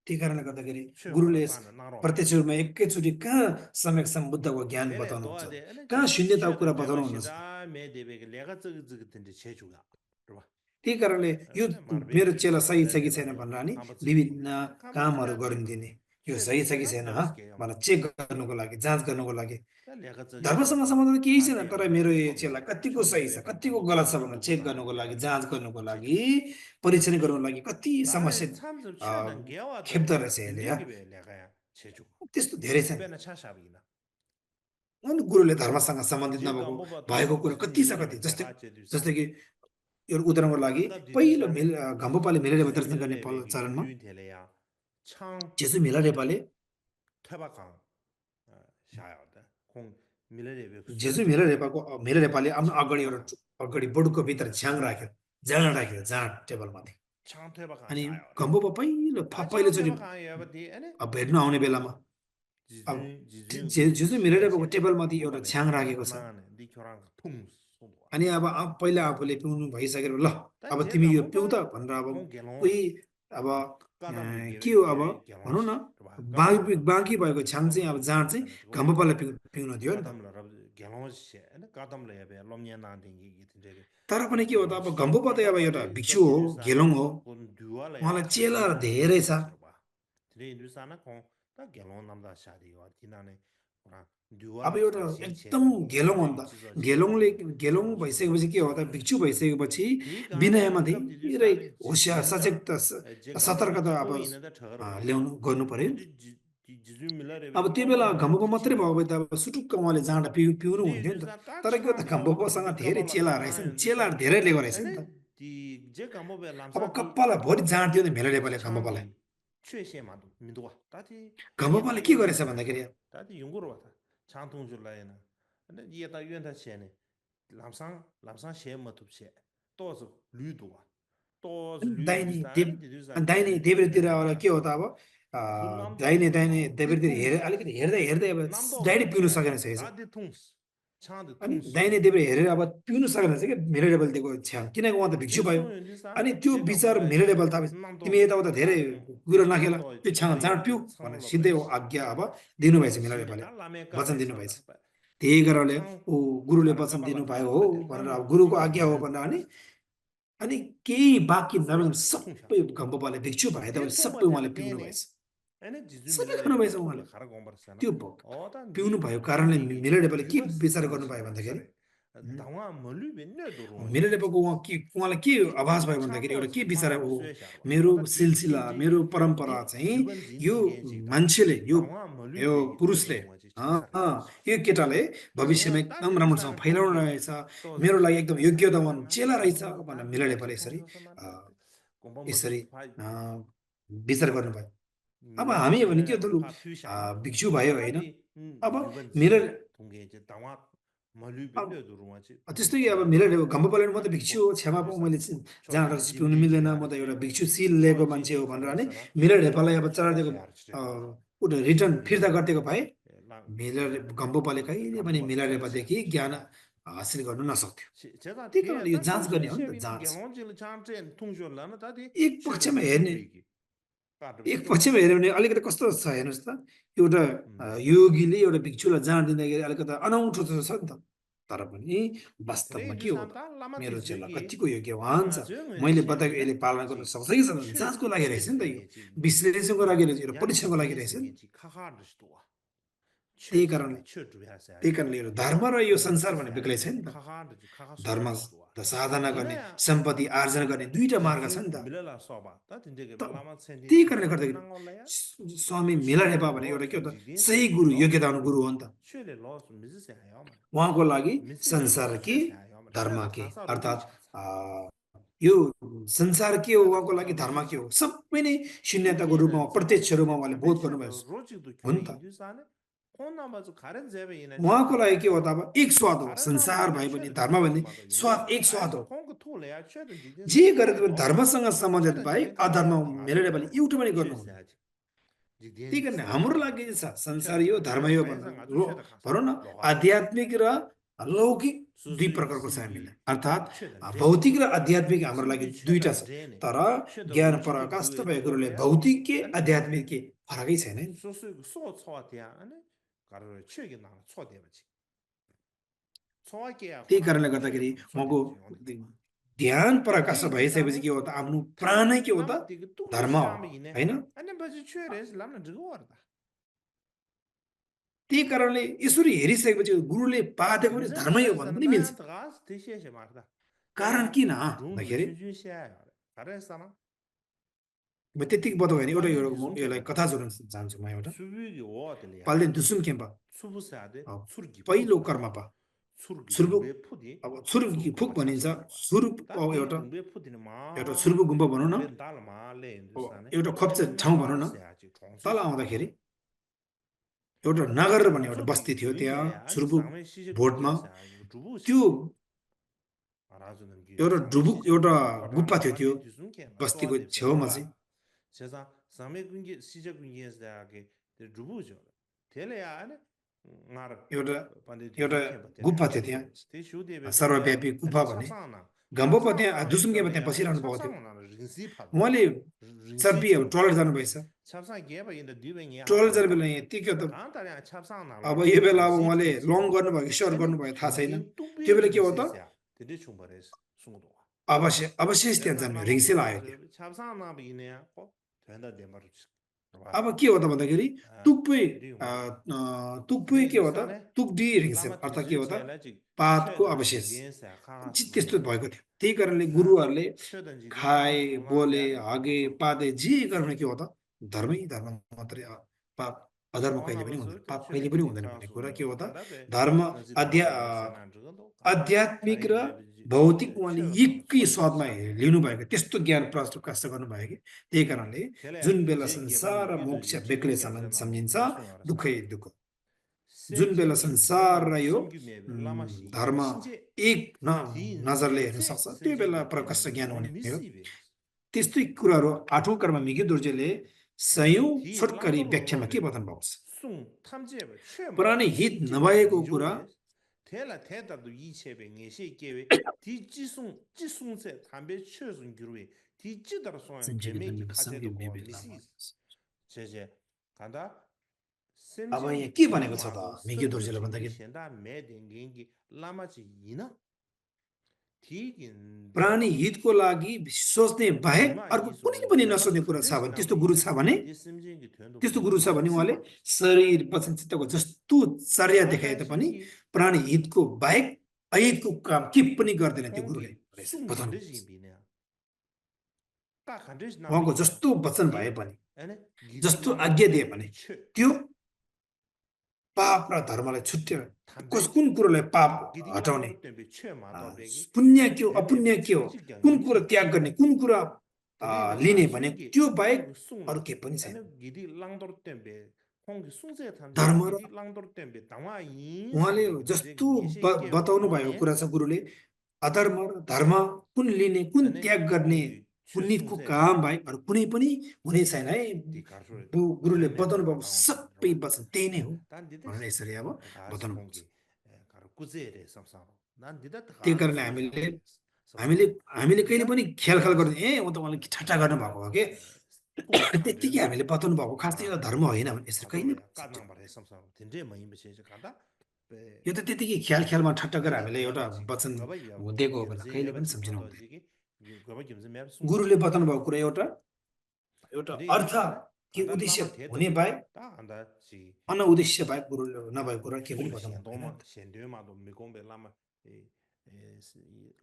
त्यही कारणले गर्दाखेरि 최고라 गुरुले 바나 나로 प्रत्यक्ष रूपमा एकैचोटि कहाँ सम्यक बुद्धको ज्ञान 테레 बताउनुहुन्छ 도아데 아니 कहाँ शून्यताको कुरा 최근 बताउनुहुन्छ 대마시다 메데베게 내가 저기 제주가 그봐 त्यही कारणले यो 아니 मेरो 마르베 चेला सही छ कि छैन 밀레레발레 भनेर नि 아버지 विभिन्न कामहरू 카마치다 गरिदिने यो 최 सही छ कि 최 छैन 레바스게 भनेर चेक गर्नुको लागि जाँच गर्नुको लागि 내가 저기 धर्मसँग सम्बन्ध केही छैन 다데 तर 아마 मेरो यो 처음 चेला कतिको 처음 सही छ 레벨 कतिको 담지 गलत छ भनेर 두고 चेक गर्नुको 다데 लागि 아마 जाँच गर्नुको 체크 लागि परीक्षण गर्नुको लागि कति समस्या 다데 참좀 최근 개와도 खेप्दो रहेछ यसले या 딘데기베 내가야 제주 त्यस्तो धेरै छ 배나 차샤비나 अनि गुरुले धर्मसँग सम्बन्धित 제 नभएको 간보바 भएको 도 कुरा कति छ 지진이면 कति जस्तै 내가 제주사 जस्तै कि यो उदाहरणको लागि 안다 पहिलो 디디사네 घम्बोपाले मिलेर दर्शन गर्ने 세밀레베기 चरणमा 유인텔레야 창 जेसु मिला नेपालले 퇴바강 샤야다 공 밀레레베 जेसु 수레 मिला नेपालको मिला नेपालले आफ्नो अगाडि एउटा अगाडि बडुको भित्र छ्याङ राख्यो जाँड राख्यो जाँड टेबलमाथि 창 퇴바강 अनि 샤야다 घम्बोपा 창 पहिलोचोटि 퇴바강 야바디 아니 भेट्न आउने बेलामा अब 지진 지진 जेसु मिला नेपालको 시에시에 टेबलमाथि एउटा 공부발에 छ्याङ राखेको छ 나네 니초랑 통 쏘도와 अनि अब पहिला आफूले पिउनु भइसकेर ल अब 단 तिमी यो 제가 पिउ त 뭐가 भनेर अब 공개로 कोही अब 까다블 के हो अब 게레 भनौँ न 게런시 बाँकी भएको छ्याङ चाहिँ अब जाँड चाहिँ घम्बोपालाई पिउन दियो नि त 까담라 게런시 아니 까담라 야베 롬냐 나딩기 기tin데게 तर पनि के हो त अब घम्बोपा त अब एउटा भिक्षु हो घेलोङ हो 본 듀알라 उहाँलाई चेलाहरू धेरै छ 드레 인두사나 공다 게런 남다 샤디와 디나네 अब एउटा एकदम घेलोङ हो नि त घेलोङ भइसकेपछि के हो त भिक्षु भइसकेपछि विनयमा धेरै होसियार सचेत सतर्कता अब ल्याउनु गर्नु पर्यो नि त। अब त्यो बेला घम्बोपा मात्रै भयो भने त अब सुटुक्क उहाँले जाँडा पिउनु हुन्थ्यो नि त तर के हो त घम्बोपासँग धेरै चेलाहरू रहेछ नि चेलाहरू धेरै लिएको रहेछ नि त अब कप्पालाई भरि जाँड थियो नि भेला नेपाली घम्बोपालाई 최세마도 민도와 다디 घम्बोपाले के गरेछ भन्दाखेरि 다디 연구로 왔다 장통줄라에나 근데 이에다 유엔다 시에네 람상 시에마 톱시 또서 류도와 또서 दाहिने देब्रेतिर अब के हो त अब दाहिने देब्रेतिर हेर्दै अलिकति हेर्दै अब डाइरेक्ट पिउनु सकेन रहेछ 다디 통스 창의 अनि 통수 दाहिने देब्रे हेरेर अब पिउनु सकेन चाहिँ के मेरो लेभल दिएको छ्या किनकि उहाँ त भिक्षु भयो अनि त्यो विचार मेरो लेभल त अब तिमी यताउता धेरै कुरो नखेला त्यो छाँग जाँड पिउ भनेर सिधै आज्ञा अब दिनुभएछ मेरो लेभलले वचन दिनुभएछ त्यही कारणले ऊ गुरुले वचन दिनुभयो हो भनेर अब गुरुको आज्ञा हो भनेर अनि केही बाँकी नभइकन सबै गम्बबाले भिक्षु भए तापनि सबै उहाँले पिउनु भएछ अनि जिजु सबै मिलले खानुभएछ ठुलो उहाँले खरा गम्बर्छ त्यो पिउनु भयो कारणले मेरो लेभलले के विचार गर्नुभयो भन्दाखेरि दावा मलु बेन्ने दोरो मेरो लेभलको उहाँलाई के आभास भयो भन्दाखेरि एउटा के विचार हो मेरो सिलसिला मेरो परम्परा चाहिँ यो मान्छेले यो पुरुषले यो केटाले भविष्यमा एकदम राम्रोसँग फैलाउनु रहेछ मेरो लागि एकदम योग्यतावान चेला रहेछ भनेर मेरो लेभलले यसरी विचार गर्नुभयो अब हामी हो भने के त लु भिक्षु भयो होइन अब मेरो त्यस्तै अब मेरो घम्बपालेन म त भिक्षु हो क्षमा पाऊ मैले जहाँ पिउनु मिल्दैन म त एउटा भिक्षु सिल लिएको मान्छे हो भनेर भने मेरो ढेपालाई अब चढाइदिएको रिटर्न फिर्ता गरिदिएको भए मेरो घम्बपाले कहिले पनि मिला ढेपादेखि ज्ञान हासिल गर्न नसक्थ्यो त्यही कारणले यो जाँच गर्ने हो नि त जाँच एक पक्षमा हेर्यो भने अलिकति कस्तो छ हेर्नुहोस् त एउटा योगीले एउटा भिक्षुलाई जान दिँदाखेरि अलिकति अनौठो छ नि त तर पनि वास्तवमा के हो मेरो चेला कतिको योग्यवान छ मैले बताएको यसले पालना गर्न सक्छ कि सक्दैन जाँचको लागि रहेछ नि त यो विश्लेषणको लागि रहेछ एउटा परीक्षाको लागि रहेछ नि त्यही कारणले यो धर्म र यो संसार भन्ने बेग्लै छ नि त धर्म त साधना गर्ने सम्पत्ति आर्जन गर्ने दुईटा मार्ग छ नि त त्यही कारणले गर्दाखेरि स्वामी मेला नेपा भने एउटा के हो त सही गुरु योग्यता हुनु गुरु हो नि त उहाँको लागि संसार के धर्म के अर्थात् यो संसार के हो उहाँको लागि धर्म के हो सबै नै शून्यताको रूपमा प्रत्यक्ष रूपमा उहाँले बोध गर्नुभएको हो नि त उहाँको लागि के हो त अब एक स्वाद हो संसार भए पनि धर्म भने स्वाद एक स्वाद हो जे गरे पनि धर्मसँग सम्बन्धित भए अधर्म मेरो पनि एउटा पनि गर्नु त्यही कारण हाम्रो लागि छ संसार यो धर्म यो भनौँ न आध्यात्मिक र लौकिक दुई प्रकारको छ हामीले अर्थात् भौतिक र आध्यात्मिक हाम्रो लागि दुईटा छ तर ज्ञान पराकाष्ठ भएको गुरुले भौतिक के आध्यात्मिक के फरकै छैन त्यही कारणले गर्दाखेरि उहाँको ध्यान पराकाष्ठ भइसकेपछि के हो त आफ्नो प्राणै के हो त धर्म हो होइन त्यही कारणले यसरी हेरिसकेपछि गुरुले पादेको पनि धर्मै हो भन्नु पनि मिल्छ कारण किन भन्दाखेरि म त्यतिकै बताउ भने एउटा यसलाई कथा जोड्न चाहन्छु म एउटा पाल्देन दुसुम खेम्पा पहिलो कर्मपा सुर्बु अब सुर्बु फुक भनिन्छ सुरुप एउटा सुर्बु गुम्बा भनौँ न एउटा खोप्चे ठाउँ भनौँ न तल आउँदाखेरि एउटा नगर भन्ने एउटा बस्ती थियो त्यहाँ सुर्बु भोटमा त्यो एउटा डुबुक एउटा गुफा थियो त्यो बस्तीको छेउमा चाहिँ एउटा गुफा थियो त्यहाँ सर्वव्यापी गुफा भन्ने गम्बोपा त्यहाँ दुसुम्केमा त्यहाँ बसिरहनु भएको थियो उहाँले सर्पी अब टोयलेट जानुभएछ टोयलेट जाने बेला के के त अब यो बेला अब उहाँले लङ गर्नुभयो कि सर्ट गर्नुभयो थाहा छैन त्यो बेला के हो त अवश्य त्यहाँ जानु रिङ्सेल आयो अब के हो त भन्दाखेरि तुक्पुई के हो त तुक्डी रिङ्सेल अर्थात् के हो त पातको अवशेष त्यस्तो भएको थियो त्यही कारणले गुरुहरूले खाए बोले हागे पादे जे गर्ने के हो त धर्मै धर्म मात्रै पाप अधर्म कहिले पनि हुँदैन पाप कहिले पनि हुँदैन भन्ने कुरा के हो त धर्म आध्यात्मिक र भौतिक उहाँले एकै स्वादमा लिनुभएको त्यस्तो ज्ञान प्रकाश गर्नुभयो कि त्यही कारणले जुन बेला संसार र मोक्ष बेग्लै सम्झिन्छ दुःखै दुःख जुन बेला संसार र यो धर्म एक नजरले हेर्न सक्छ त्यो बेला प्रकाश ज्ञान हुने हो त्यस्तै कुराहरू आठौँ कर्म मिगे दुर्जेले सयौं छोटकरी व्याख्यामा के बताउनु भएको छ पुरानै हित नभएको कुरा 테라 테다도 이체베 녜시 게베 지송세 담배 최선 규르웨 디지다로 소양 Sanjay 제메기 Gandhi Sangi 카제도 maybe lama. 미시 제제 간다 अब यहाँ 셈진 के भनेको छ 디마도 त मिग्यो दोर्जेले 스튜징기 भन्दाखेरि 셴다 메딩기 라마지 이나 티긴 प्राणी हितको लागि सोच्ने बाहेक 디마 अर्को कुनै 이소 पनि 냠바 नसोच्ने कुरा छ 칸데스 भने 나베 त्यस्तो गुरु 이나 छ भने 디셈진기 된도 त्यस्तो गुरु छ भने उहाँले 시바 शरीर वचन चित्तको जस्तो चर्या देखाए तापनि 나나시기 प्राणी हितको बाहेक अहितको काम के पनि गर्दैन त्यो गुरुले 콩기 숭 बताउनु 칸데지 비네 까 칸데스 나베 उहाँको 이나 जस्तो वचन भए 디 पनि 에네 기디 जस्तो 랑도 आज्ञा दिए पनि 템베 체 त्यो पाप र धर्मलाई छुट्यायो 담배 कुन कुरोलाई पाप 기디 हटाउने 랑도 템베 체 마도 베기 पुण्य के हो 대대 अपुण्य के हो 셈지경 कुन कुरा 임시 त्याग गर्ने कुन कुरा 근데 लिने भने 나순기 त्यो बाहेक 콩기 अरू 숭라 केही पनि छैन 에네 기디 랑도 템베 콩기 숭세 탐제 धर्म र 기디 랑도 템베 당와 उहाँले 인상이 딘제 जस्तो 예시 게 बताउनु भएको 오네 कुरा छ गुरुले अधर्म र धर्म कुन लिने कुन 에네 त्याग गर्ने 콩기 पुण्यको 최숭세 काम बाहेक अरू कुनै पनि हुने छैन है 디 가르쳐 गुरुले बताउनु 제메도 भएको 나오잖아 सबै वचन त्यही नै हो 난 디데 भनेर यसरी अब 가스 बताउनु भएको छ 콩기 가르 कु제रे samsang 난 디다 त्यही 가르 कारणले 수샤 हामीले samsang हामीले हामीले कहिले 디다 पनि ख्याल गर्दैन ए उ त उहाँले ठट्टा गर्नु भएको हो कि 꼭 त्यत्तिकै 간지도 हामीले बताउनु भएको खास यो 아 धर्म होइन भने यसरी कहिले 가도로야 까낭 말해 samsang 딘제 많이 비세 간다 베 यो त त्यतिकै ख्यालमा ठट्टा गरेर 디다 हामीले एउटा 야바지 वचन गबैया दिएको हो भने गिमजे कहिले पनि याबा지 सम्झिनु हुँदैन मादोजिगी गबै गिमजे म्याप सुन गुरुले बताउनु भएको कुरा एउटा एउटा 딘제 अर्थ याबासाने कि 간다 उद्देश्य 라마 हुने 대더비 बाहेक 다 안다 지 अनउद्देश्य बाहेक गुरुले नभएको कुरा केही पनि 콩기 बताउनु हुँदैन 현도마 현대마도 미공배 라마 अनि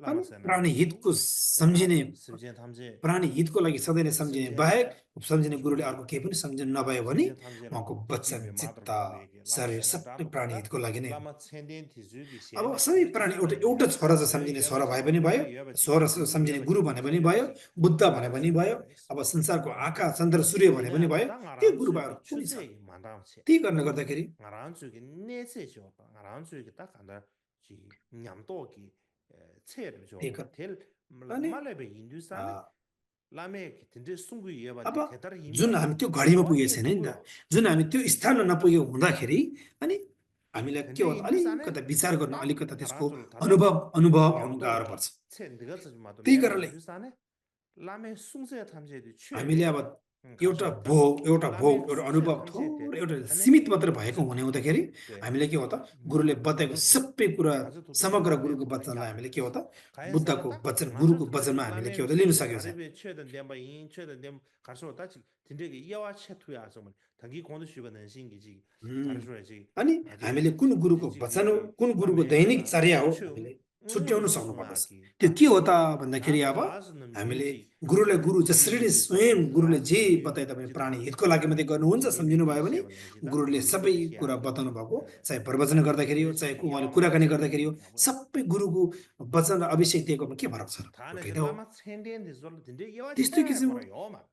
라마세나 प्राणी हितको 다 सम्झिने 심지어 탐제 प्राणी हितको लागि सधैँ नै सम्झिने 심지어 बाहेक सम्झिने गुरुले 주게 अर्को केही पनि सम्झिनु नभयो भने 심지어 탐제라 उहाँको वचन 기베 चित्त 마더고 얘기 शरीर 라마세나 सबै 다도 प्राणी 간다 हितको लागि नै हो 라마 천된 티주기 अब 시에네 सबै प्राणी एउटा 디지솔레 एउटा छोरा चाहिँ 에 सम्झिने छोरा भए 여바지 पनि भयो 에 여바지 छोरा 에 सम्झिने गुरु 여바지 भने पनि भयो 디제베지 बुद्ध भने पनि 가르쳐 भयो 줘야겠어 अब संसारको आँखा चन्द्र सूर्य भने पनि 디냐 भयो 땅 त्यो 알아는 गुरु 주기 भयो कुनै छ 추세기 만담치 त्यही कारणले गर्दाखेरि 알아는 주기 내세죠 알아는 주기 딱 간다 지 냠도기 체를 줘 त्यही कारण 텔 अनि 말레베 인두산에 라메 딘데 숭구 अब 예바데 대다라 जुन 힘이야 हामी त्यो घडीमा पुगेको 어디 छैन नि त 누구요 जुन हामी त्यो स्थानमा नपुगेको हुँदाखेरि अनि हामीलाई के 근데 हो 인두산에 अलिकता विचार गर्नु 딱 अलिकता त्यसको 알아줄 다다 अनुभव आउनु गाह्रो 냠도기 पर्छ 체 네가 쓰지 마도 त्यही 메베 कारणले 인두산에 라메 숭세 탐제도 हामीले 취해베 अब एउटा 가르쳐다 भोग एउटा 라메 숭세 अनुभव 탐제데 थोरै एउटा 아니 सीमित मात्र भएको हुने हुँदाखेरि 네 हामीले के हो त गुरुले बताएको 가서 सबै कुरा 가서 समग्र 도둑놈 गुरुको 내고 वचनलाई हामीले के हो 야바지 त 가야사라 बुद्धको 딱 वचन 맞아 गुरुको वचनमा हामीले के हो त 라멘 लिन 숭세 सकेको छ 가르베 최든 덴바 인 최든 덴 가서 다치 딘데게 이와 채투야 정말 당기 공도 쉬거든 신기지 가르쳐야지 अनि 아주 हामीले कुन गुरुको वचन हो 지지기 कुन गुरुको दैनिक 라메가 चर्या हो 최 हामीले छुट्याउन 응응도 सक्नुपर्दछ 송아기 त्यो 딱 के हो त भन्दाखेरि 다 अब 가스는 हामीले 민지 गुरुलाई गुरु जसरी नै स्वयं गुरुले जे 라스기 बताए तपाईँ 지다 प्राणी हितको लागि मात्रै गर्नुहुन्छ सम्झिनु भयो भने गुरुले सबै कुरा बताउनु भएको चाहे प्रवचन गर्दाखेरि हो चाहे उहाँले कुराकानी गर्दाखेरि हो सबै गुरुको वचन र अभिषेक दिएकोमा के फरक छ र 다네 एउटै त हो 라마 천된 디솔 딘데 이와 त्यस्तै 채 किसिमको 버려 막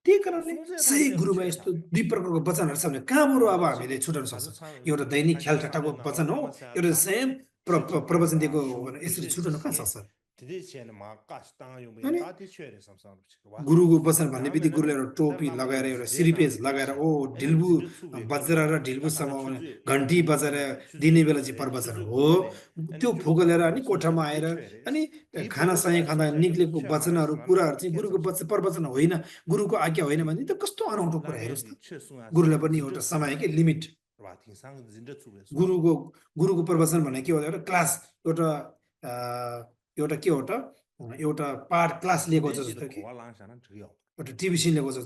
त्यही कारणले 숭세 सही 탐제로 गुरुमा यस्तो 취했다 दुई प्रकारको वचनहरू छ भने कहाँबाट अब 맞아 हामीले 지금 छुटाउन 가서 सक्छौँ 참 एउटा दैनिक ख्याल 한시 ठट्टाको 3년 वचन 나와 हो एउटा 라마사다 स्वयं 실질적으로 प्रवचन दिएको हो भने यसरी 아주 छुटाउन कहाँ 뜻이 सक्छ 드디어는 막 가스 땅 용이 अनि 다 뒤쳐야 삼삼 와 गुरुको वचन भन्ने बित्तिकै 다음에는 गुरुले एउटा टोपी 대달라마 लगाएर एउटा 지제나 सिरिपेज लगाएर ओ 애는 ढिल्बु 진주 추구에 बजेर र 걸리다 ढिल्बुसम्म 딱 आउने 추주에 घन्टी बजेर दिने 추주에 बेला चाहिँ 걸리네 प्रवचन 추주 हो 고발에 त्यो 애는 भोग लिएर 주고받고 अनि 순세 कोठामा 다 आएर 뒤쳐야 돼 अनि 이 खानासँगै 보고가 खाँदा 순세 निक्लेको 취해 वचनहरू 말했으나 कुराहरू चाहिँ गुरुको 계속 प्रवचन होइन गुरुको आज्ञा होइन भने त कस्तो अनौठो कुरा हेर्नुहोस् त 라멘이 최승하서 गुरुलाई पनि 진주 एउटा समय 추구에 के लिमिट 와 딩상 진주 추구에서 गुरुको गुरुको प्रवचन भने के हो त एउटा क्लास एउटा अ, एउटा के हो त एउटा पाठ क्लास लिएको छ 드디어 जस्तो कि 고발랑샤는 드려 एउटा टिभी सिनेको छ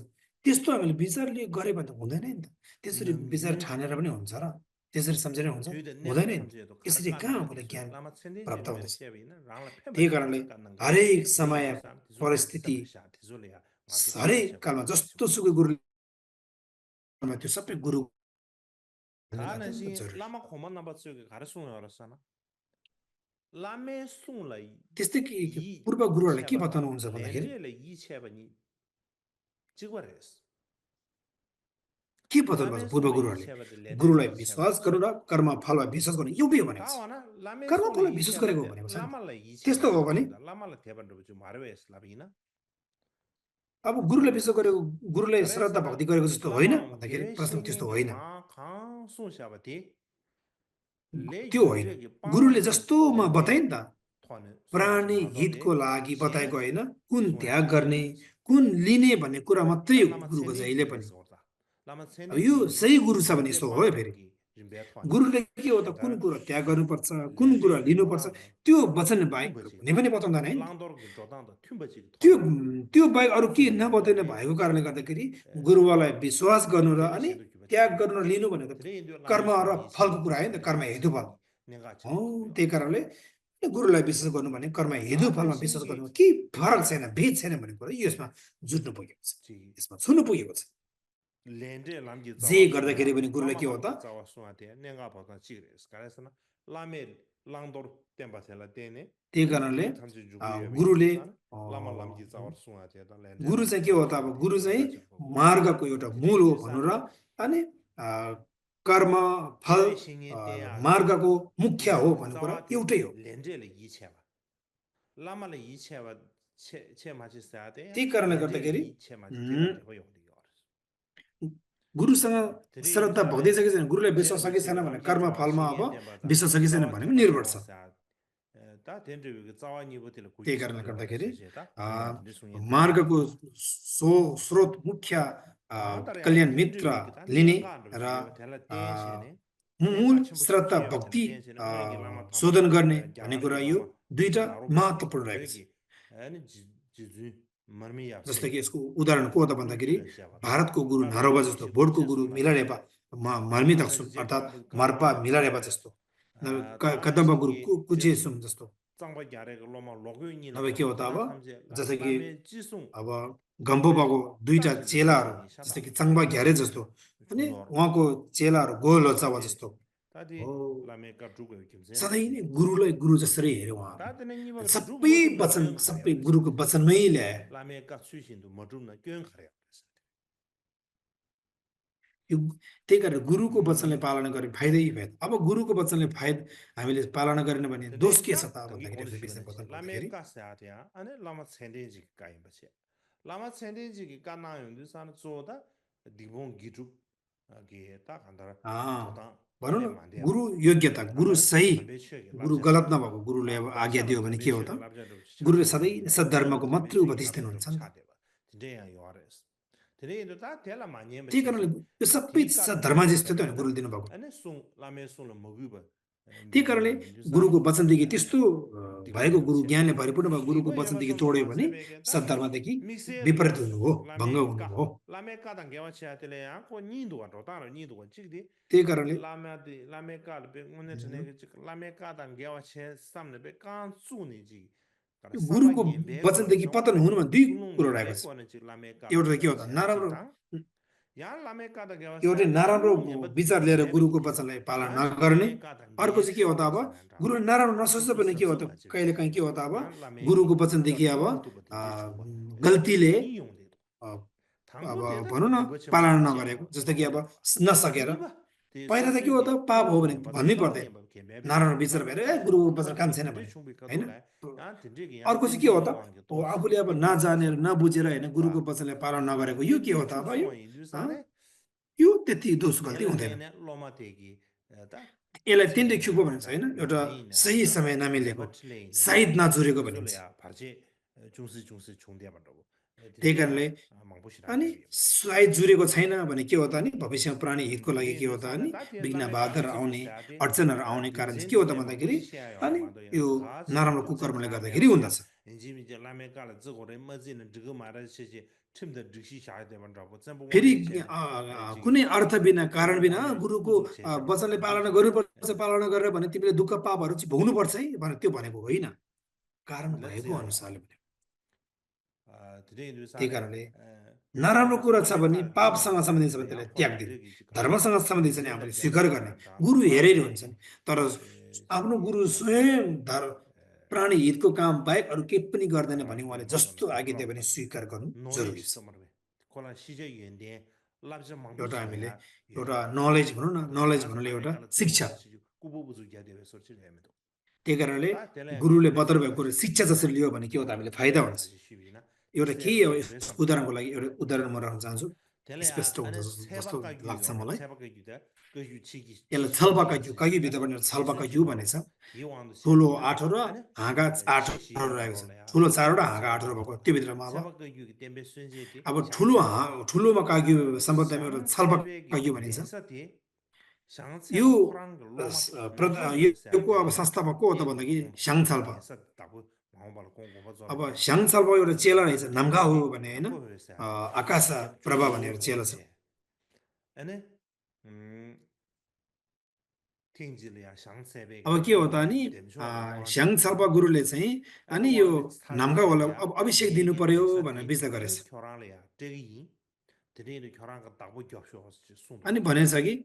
त्यस्तो हामीले विचारले गऱ्यो भने त हुँदैन नि त त्यसरी विचार ठानेर पनि 능능지도 हुन्छ र त्यसरी सम्झेर हुन्छ 뒤에 हुँदैन 내세 नि 탐지에도 यसरी 가르치는 कहाँ 데 आफूलाई 있어요. ज्ञान 라마 천년제 प्राप्त हुँदैछ 메시아비는 랑라 त्यही 펜베 कारणले 갖는 거 हरेक 내 समय 인도산 디졸레 परिस्थिति 디사샤 디졸레야 마티 हरेक 탐제 कालमा 버려 जस्तो सुकै गुरुमा त्यो सबै गुरु 다는 अत्यन्त 시 जरुरी 라마 고만 나바 쪽에 가르치는 알았잖아 라메 숭라이 त्यस्तै कि 이 पूर्व गुरुहरूले के 체바다 बताउनुहुन्छ भन्दाखेरि 렌젤레 이 체바니 찍어레스 के बताउनु भएको 라메 छ पूर्व 숭라 이 गुरुहरूले 체바데 렌젤레 गुरुलाई 이 विश्वास 체바 गर्नु र कर्म फलमा विश्वास गर्नु एउटै हो भनेको छ 다와나 라메 कर्म 숭라 फलमा 이 विश्वास गरेको हो 체바데 भनेको छ नि त 라말라 이 त्यस्तो 체바데 हो भने 다 라말라 대반도 좀 마르웨스 라비나 अब गुरुलाई विश्वास गरेको गुरुलाई श्रद्धा 그래서는 भक्ति गरेको जस्तो होइन 라마 भन्दाखेरि प्रश्न त्यस्तो 괴신경기 होइन 막 강수샤바디 त्यो होइन गुरुले जस्तोमा बताए नि त प्राणी हितको लागि बताएको होइन कुन त्याग गर्ने कुन लिने भन्ने कुरा मात्रै हो गुरुको जहिले पनि अब यो सही गुरु छ भने यस्तो हो है फेरि गुरुले के हो त कुन कुरा त्याग गर्नुपर्छ कुन कुरा लिनुपर्छ त्यो वचन बाहेक कुनै पनि बताउँदैन है त्यो त्यो बाहेक अरू के नबताउनु भएको कारणले गर्दाखेरि गुरुवालाई विश्वास गर्नु र अनि त्याग गर्नु र लिनु भनेको कर्म र फलको कुरा है नि त कर्म हेतु फल हो त्यही कारणले गुरुलाई विश्वास गर्नु भने कर्म हेतु फलमा विश्वास गर्नु के फरक छैन भेद छैन भन्ने कुरा यसमा जुट्नु पुगेको छ यसमा छुनु पुगेको छ जे गर्दाखेरि पनि गुरुलाई के हो त त्यही कारणले गुरुले गुरु चाहिँ के हो त अब गुरु चाहिँ मार्गको एउटा मूल हो भनौँ र अनि कर्म फल मार्गको मुख्य हो भन्ने कुरा एउटै हो त्यही कारणले गर्दाखेरि गुरुसँग श्रद्धा भक्ति छ कि छैन गुरुलाई विश्वास छ कि छैन भने कर्म फलमा अब विश्वास छ कि छैन भने निर्भर छ त्यही कारणले गर्दाखेरि मार्गको स्रोत मुख्य कल्याण मित्र लिने र मूल श्रद्धा भक्ति शोधन गर्ने भन्ने कुरा यो दुईटा महत्त्वपूर्ण रहेको छ जस्तै कि यसको उदाहरण को हो त भन्दाखेरि भारतको गुरु नारोबा जस्तो बोर्डको गुरु मिलारेपा मार्मी दाक्सुन अर्थात् मार्पा मिलारेपा जस्तो कदम्बा गुरु कुचेसुम जस्तो अब के हो त अब जस्तै कि अब गम्बोबाको दुईटा चेलाहरू जस्तै कि चाङबा घ्यारे जस्तो अनि उहाँको चेलाहरू गोल लचावा जस्तो सधैँ नै गुरुलाई गुरु जसरी हेरे उहाँ सबै वचन सबै गुरुको वचनमै ल्याए त्यही कारण गुरुको वचनले पालना गर्ने फाइदै फाइदा अब गुरुको वचनले फाइदा हामीले पालना गरेन भने दोष के छ त भन्दाखेरि भनौँ न गुरु योग्यता गुरु सही गुरु गलत नभएको गुरुले अब आज्ञा दियो भने के हो त गुरुले सधैँ सद्धर्मको मात्रै उपदेश दिनुहुन्छ नि त्यही कारणले यो सबै धर्म जस्तो त गुरुले दिनुभएको त्यही कारणले गुरुको वचनदेखि त्यस्तो भएको गुरु ज्ञानले भरिपूर्ण भएको गुरुको वचनदेखि तोड्यो भने सद्धर्मदेखि विपरीत हुनु हो भङ्ग हुनु हो त्यही कारणले गुरुको वचनदेखि पतन हुनुमा दुई कुरो रहेको छ एउटा के हो त नराम्रो एउटै नराम्रो विचार लिएर गुरुको वचनलाई पालन नगर्ने अर्को चाहिँ के हो त अब गुरु नराम्रो नसोच्दा पनि के हो त कहिले काहीँ के हो त अब गुरुको वचनदेखि अब गल्तीले अब भनौँ न पालन नगरेको जस्तो कि अब नसकेर पहिला त के हो त पाप हो भने भन्नै पर्दैन नराम्रो विचार भएर गुरुको वचन काम छैन भने होइन अर्को चाहिँ के हो त आफूले अब नजानेर नबुझेर होइन गुरुको वचनलाई पालन नगरेको यो के हो त अब यो त्यति दोष गल्ती हुँदैन यसलाई तिनले खुब भनिन्छ होइन एउटा सही समय नमिलेको सायद नजुरेको भनिन्छ त्यही कारणले अनि सायद जुरेको छैन भने के हो त अनि भविष्यमा प्राणी हितको लागि के हो त अनि विघ्न बाधाहरू आउने अडचनहरू आउने कारण चाहिँ के हो त भन्दाखेरि अनि यो नराम्रो कुकर्मले गर्दाखेरि हुँदछ फेरि कुनै अर्थ बिना कारण बिना गुरुको वचनले पालना गर्नुपर्छ पालना गरेर भने तिमीले दुःख पापहरू चाहिँ भोग्नुपर्छ है भनेर त्यो भनेको होइन कारण भएको अनुसारले त्यही कारणले नराम्रो कुरा छ भने पापसँग सम्बन्धित छ भने त्यसलाई त्याग दिने धर्मसँग सम्बन्धित छ भने आफूले स्वीकार गर्ने गुरु हेरेर हुन्छ नि तर आफ्नो गुरु स्वयं प्राणी हितको काम बाहेक अरू केही पनि गर्दैन भने उहाँले जस्तो आज्ञा दियो भने स्वीकार गर्नु जरुरी छ एउटा हामीले एउटा नलेज भनौँ न नलेज भन्नुले एउटा शिक्षा त्यही कारणले गुरुले बताउनु भएको कुरा शिक्षा जसरी लियो भने के हो त हामीले फाइदा हुन्छ एउटा केही उदाहरणको लागि एउटा उदाहरण म राख्न चाहन्छु स्पेस 텔레야 हुन्छ 아니 जस्तो लाग्छ 세바가규요 मलाई 세바가규다 그 치기 यसलाई 치기 छलबाकाज्यू कागी 세지다 भित्र पनि छलबाकाज्यू 대선주로 भनेछ 기왕도 ठुलो 세지다 8 र 아니 हाँगा 8 치시야 रहेको छ 나로래야 ठुलो 4 र हाँगा 8 세바가 भएको त्यो भित्रमा अब 세바가규기 때문에 순제디 अब 샹세베기 ठुलोमा काग्यू सम्बन्धमा एउटा 샹세베기 छलबाकाज्यू भनिन्छ 댄서티 यो 샹세바 코랑 로마 योको अब 로마서베세데 संस्थापक को हो त भन्दाखेरि 샹छाल्पा 댄서 ताबु माउबाल कोको अब बजोले 샹छाल्पा एउटा चेला रहेछ नामगा हो भने हैन 남고 회사 आकाश प्रभा भनेर चेला छ 아니 음 팅질이야 샹세베 अब के हो त अनि 샹छाल्पा गुरुले चाहिँ अनि यो नामगा होला अब अभिषेक दिनु पर्यो भनेर विचार गरेछ 결혼이야 되기 드레이 결혼가 따고 접쇼 순도 अनि भनेछ कि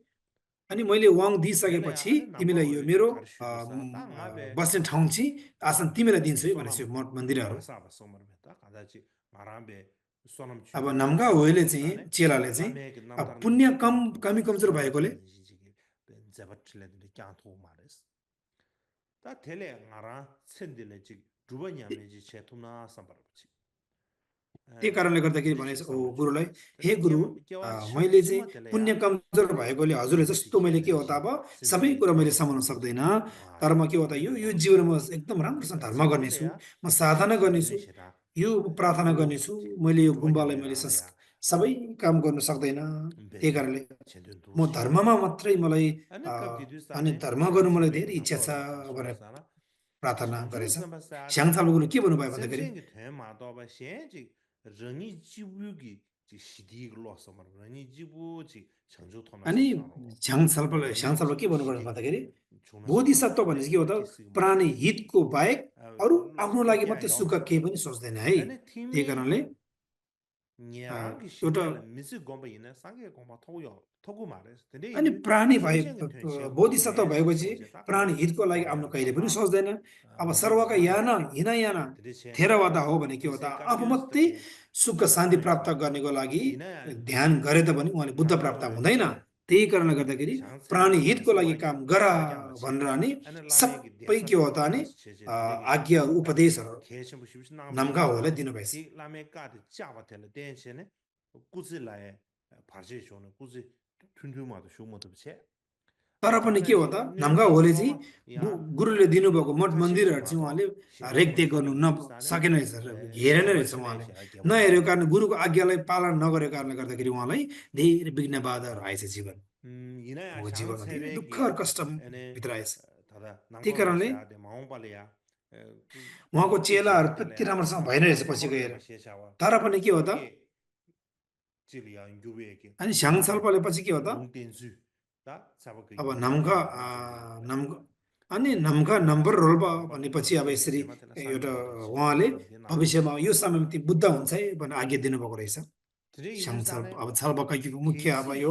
अनि मैले वाङ दिइसकेपछि तिमीलाई यो मेरो बस्ने ठाउँ चाहिँ आसन तिमीलाई दिन्छु है भनेछु मठ मन्दिरहरू 마사바 소머베다 가다지 마람베 소놈 अब नामगा होले चाहिँ चेलाले चाहिँ अब पुण्य कमी कमजोर भएकोले 자바틀레들이 꺄토 마레스 다 텔레 나라 쳔딜레 지 두번야메지 체토나 삼바르치 त्यही कारणले गर्दाखेरि भनेछ ओ गुरुलाई हे गुरु मैले चाहिँ पुण्य कमजोर भएकोले हजुरले जस्तो मैले के हो त अब सबै कुरा मैले सम्हाल्न सक्दैन तर म के हो त यो जीवनमा एकदम राम्रोसँग धर्म गर्नेछु म साधना गर्नेछु यो प्रार्थना गर्नेछु मैले यो गुम्बालाई मैले सबै काम गर्न सक्दैन त्यही कारणले म धर्ममा मात्रै मलाई अनि धर्म गर्नु मलाई धेरै इच्छा छ भनेर प्रार्थना गरेछ स्याङछाल गुरु के भन्नुभयो भन्दाखेरि रनी जिबुगी 지 시디글 로서 말 रनी जिबु 지 청주 토나 अनि स्याङछाल के भन्नुभयो भन्दाखेरि बोधिसत्व भनेपछि के हो त प्राणी हितको बाहेक अरू आफ्नो लागि मात्रै सुख केही पनि सोच्दैन है त्यही कारणले एउटा अनि प्राणी भए बोधिसत्व भएपछि प्राणी हितको लागि आफ्नो कहिले पनि सोच्दैन अब सर्वका याना हिनायाना थेरवादा हो भने के हो त आफू मात्रै सुख शान्ति प्राप्त गर्नेको लागि ध्यान गरे त भने उहाँले बुद्ध प्राप्त हुँदैन त्यही कारणले गर्दाखेरि प्राणी हितको लागि काम गर भनेर अनि सबै के हो त अनि आज्ञा उपदेशहरू नामगा होले दिनुभएछ तर पनि के हो त नामगा होले चाहिँ गुरुले दिनुभएको मठ मन्दिरहरू चाहिँ उहाँले रेखदेख गर्नु नसकेन रहेछ हेरेन रहेछ उहाँले नहेरेको कारण गुरुको आज्ञालाई पालन नगरेको कारणले गर्दाखेरि उहाँलाई धेरै विघ्न बाधाहरू आएछ जीवनमा धेरै दुःख र कष्ट भित्र आएछ त्यही कारणले उहाँको चेलाहरू त्यति राम्रोसँग भएन रहेछ पछि गएर तर पनि के हो त अनि स्याङछाल्पाले पछि के हो त अब नामगा नम्बर रोल्पा भनेपछि अब यसरी एउटा उहाँले भविष्यमा यो समयमा ती बुद्ध हुन्छ है भनेर आज्ञा दिनुभएको रहेछ स्याङछाल्पा अब छाल्पाको मुख्य अब यो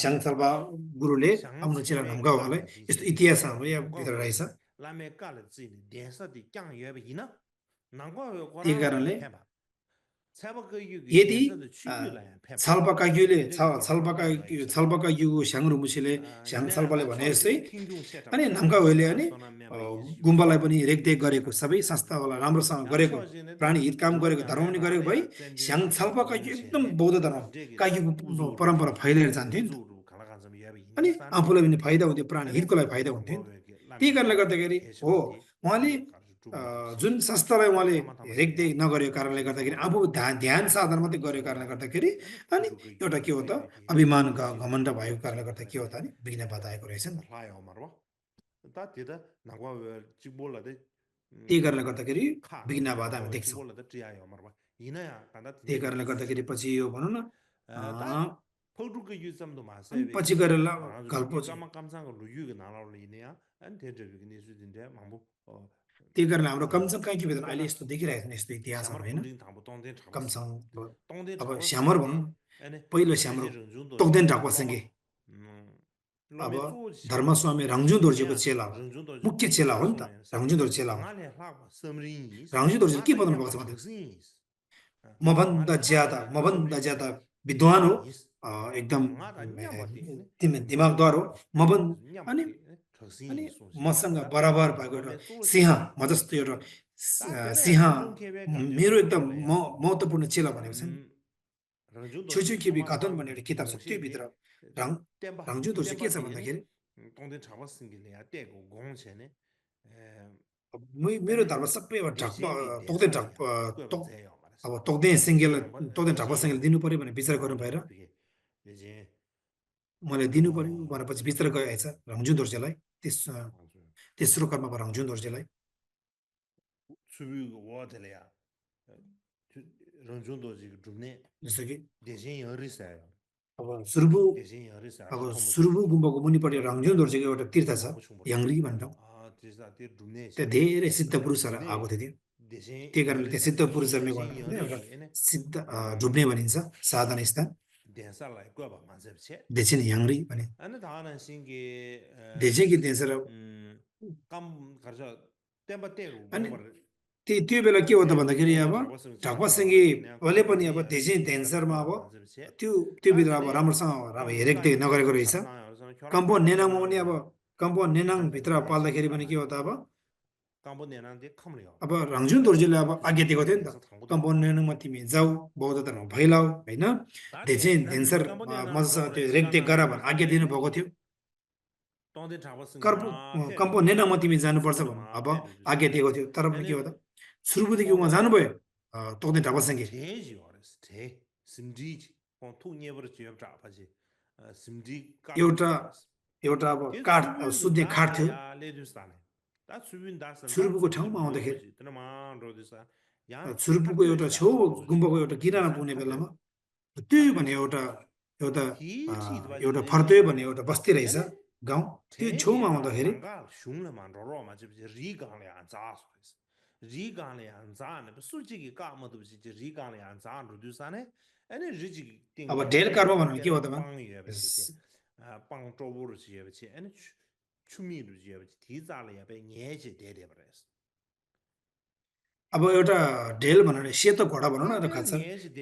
स्याङछाल्पा गुरुले आफ्नो चेला नामगा उहाँलाई यस्तो इतिहासहरू यहाँ भित्र रहेछ त्यही कारणले यदि छलपाकाग्यू स्याङरुमुसीले स्याङछाल्पाले भने जस्तै अनि नामगावेले अनि गुम्बालाई पनि रेखदेख गरेको सबै संस्थालाई राम्रोसँग गरेको प्राणी हित काम गरेको धर्म पनि गरेको भई स्याङछाल्पाकाग्यू एकदम बौद्ध धर्म काग्यूको परम्परा फैलिएर जान्थ्यो नि त अनि आफूलाई पनि फाइदा हुन्थ्यो प्राणी हितको लागि फाइदा हुन्थ्यो त्यही कारणले गर्दाखेरि हो उहाँले जुन संस्थालाई उहाँले रेखदेख नगरेको कारणले गर्दाखेरि आफू ध्यान साधना मात्रै गरेको कारणले गर्दाखेरि अनि एउटा के हो त अभिमान घमण्ड भएको कारणले गर्दा के हो त अनि विघ्न बाधा आएको रहेछ नि त्यही कारणले गर्दाखेरि विघ्न बाधा हामी देख्छौँ त्यही कारणले गर्दाखेरि पछि यो भनौँ न पछि गएर त्यही कारण हाम्रो कमसङ काहीँ बेला अहिले यस्तो देखिरहेको छ यस्तो इतिहासहरू होइन कमसङ अब स्यामर भनौँ पहिलो स्यामर तोक्देन ढाक्वासँगे अब धर्मस्वामी रङ्जु दोर्जेको चेला हो मुख्य चेला हो नि त रङ्जु दोर्जे चेला हो रङ्जु दोर्जे के बताउनु भएको छ भने मभन्दा ज्यादा विद्वान हो एकदम दिमागदार हो अनि मसँग बराबर भएको एउटा सिंह म जस्तो एउटा सिंह मेरो एकदम महत्त्वपूर्ण चेला भनेको छ 런준도지 추추키비 토마 가던 번에 상기 기타서 공시에디 뛰비더라 랑 랑주도 시켜서 만다 템바디니 게리 동된 잡았은길이야 떼고 공세네 에 미로 아니 달바 sap페와 대신기 작바 독된 대살이야 작바 그거 독 보세요 말았어 아바 독된 싱글 양반 독된 작바 대신 싱글 디누 버리 번에 비싸 거는 랑 바이라 되게 이제 몰래 디누 버리 바나 빠지 비싸 거 해서 랑주도 절라이 티스 티스로 카마 랑주도 절라이 수비 워들이야 런준도지 좀네 그래서기 대신 열이세요 아바 수르부 대신 열이세 아까 아바 통보 수르부 군바고 무니 버리 랑주도 절게 오다 띠르타서 망고 충분히 양리 반다 아 진짜 대 좀네 때 시네 데레 시타 부르사라 아고 좀네 되디 대신 티가르 때 열이세 시타 부르사 대신 메고나 열이 얘네 시타 두브네 버린사 사다니스타 대살라 거봐 만섭체 대신 양리 바니 아니 다는 신기 대제기 된사라 감 가서 템바 떼고 아니 공부를 티 튜벨라 키워다 반다 동네 게리야바 잡았으면 작바생기 그냥 원래번이 공부지 아바 대신 대살라 거봐 댄서마고 만섭체 튜비드라 바 라머상 라바 예렉데 나가리 거로 있어 kampo nenang mo ni aba kampo nenang bitra palda keri bani ki hota aba 깜보 내는데 컴을요. aba rangjun dorjile aba age te goten da kampo nenang mati mi zau boda da bhailao haina dejen denser mazsa te rekte garaban age dinu bogotyo 동네 잡았으니까 karpo kampo nenang mati mi janu parsa ban aba age te gotyo tarap ki hoda surubudi ki ma janu boy tokden tabasangi 제지 어렸어. 제 심지지. 통 녀버를 지역 잡아지. 심지 एउटा एउटा अब काठ सुत्ने खाट थियो लेजुस्ताने ता सुबिन दास सुरुपुको ठाउँमा आउँदाखेरि तनमा रोदिसा या सुरुपुको एउटा छेउ गुम्बाको एउटा किनारा पुग्ने बेलामा त्यो भने एउटा एउटा एउटा फर्तोय भन्ने एउटा बस्ती रहेछ गाउँ त्यो छेउमा आउँदाखेरि 슝르만 로로마 지 리강ले 안자스 리강ले 안자네 솔직히 까마도 지 리강ले 안자 로디사네 아니 리지 अब ढेर कर्म भन्नु के हो त 빵 쪼보르 지에베치 아니 추미르 지에베치 디자ले 야베 녜지 데데버스 अब एउटा ढेल भनौँ न सेतो घोडा भनौँ न एउटा खान्छ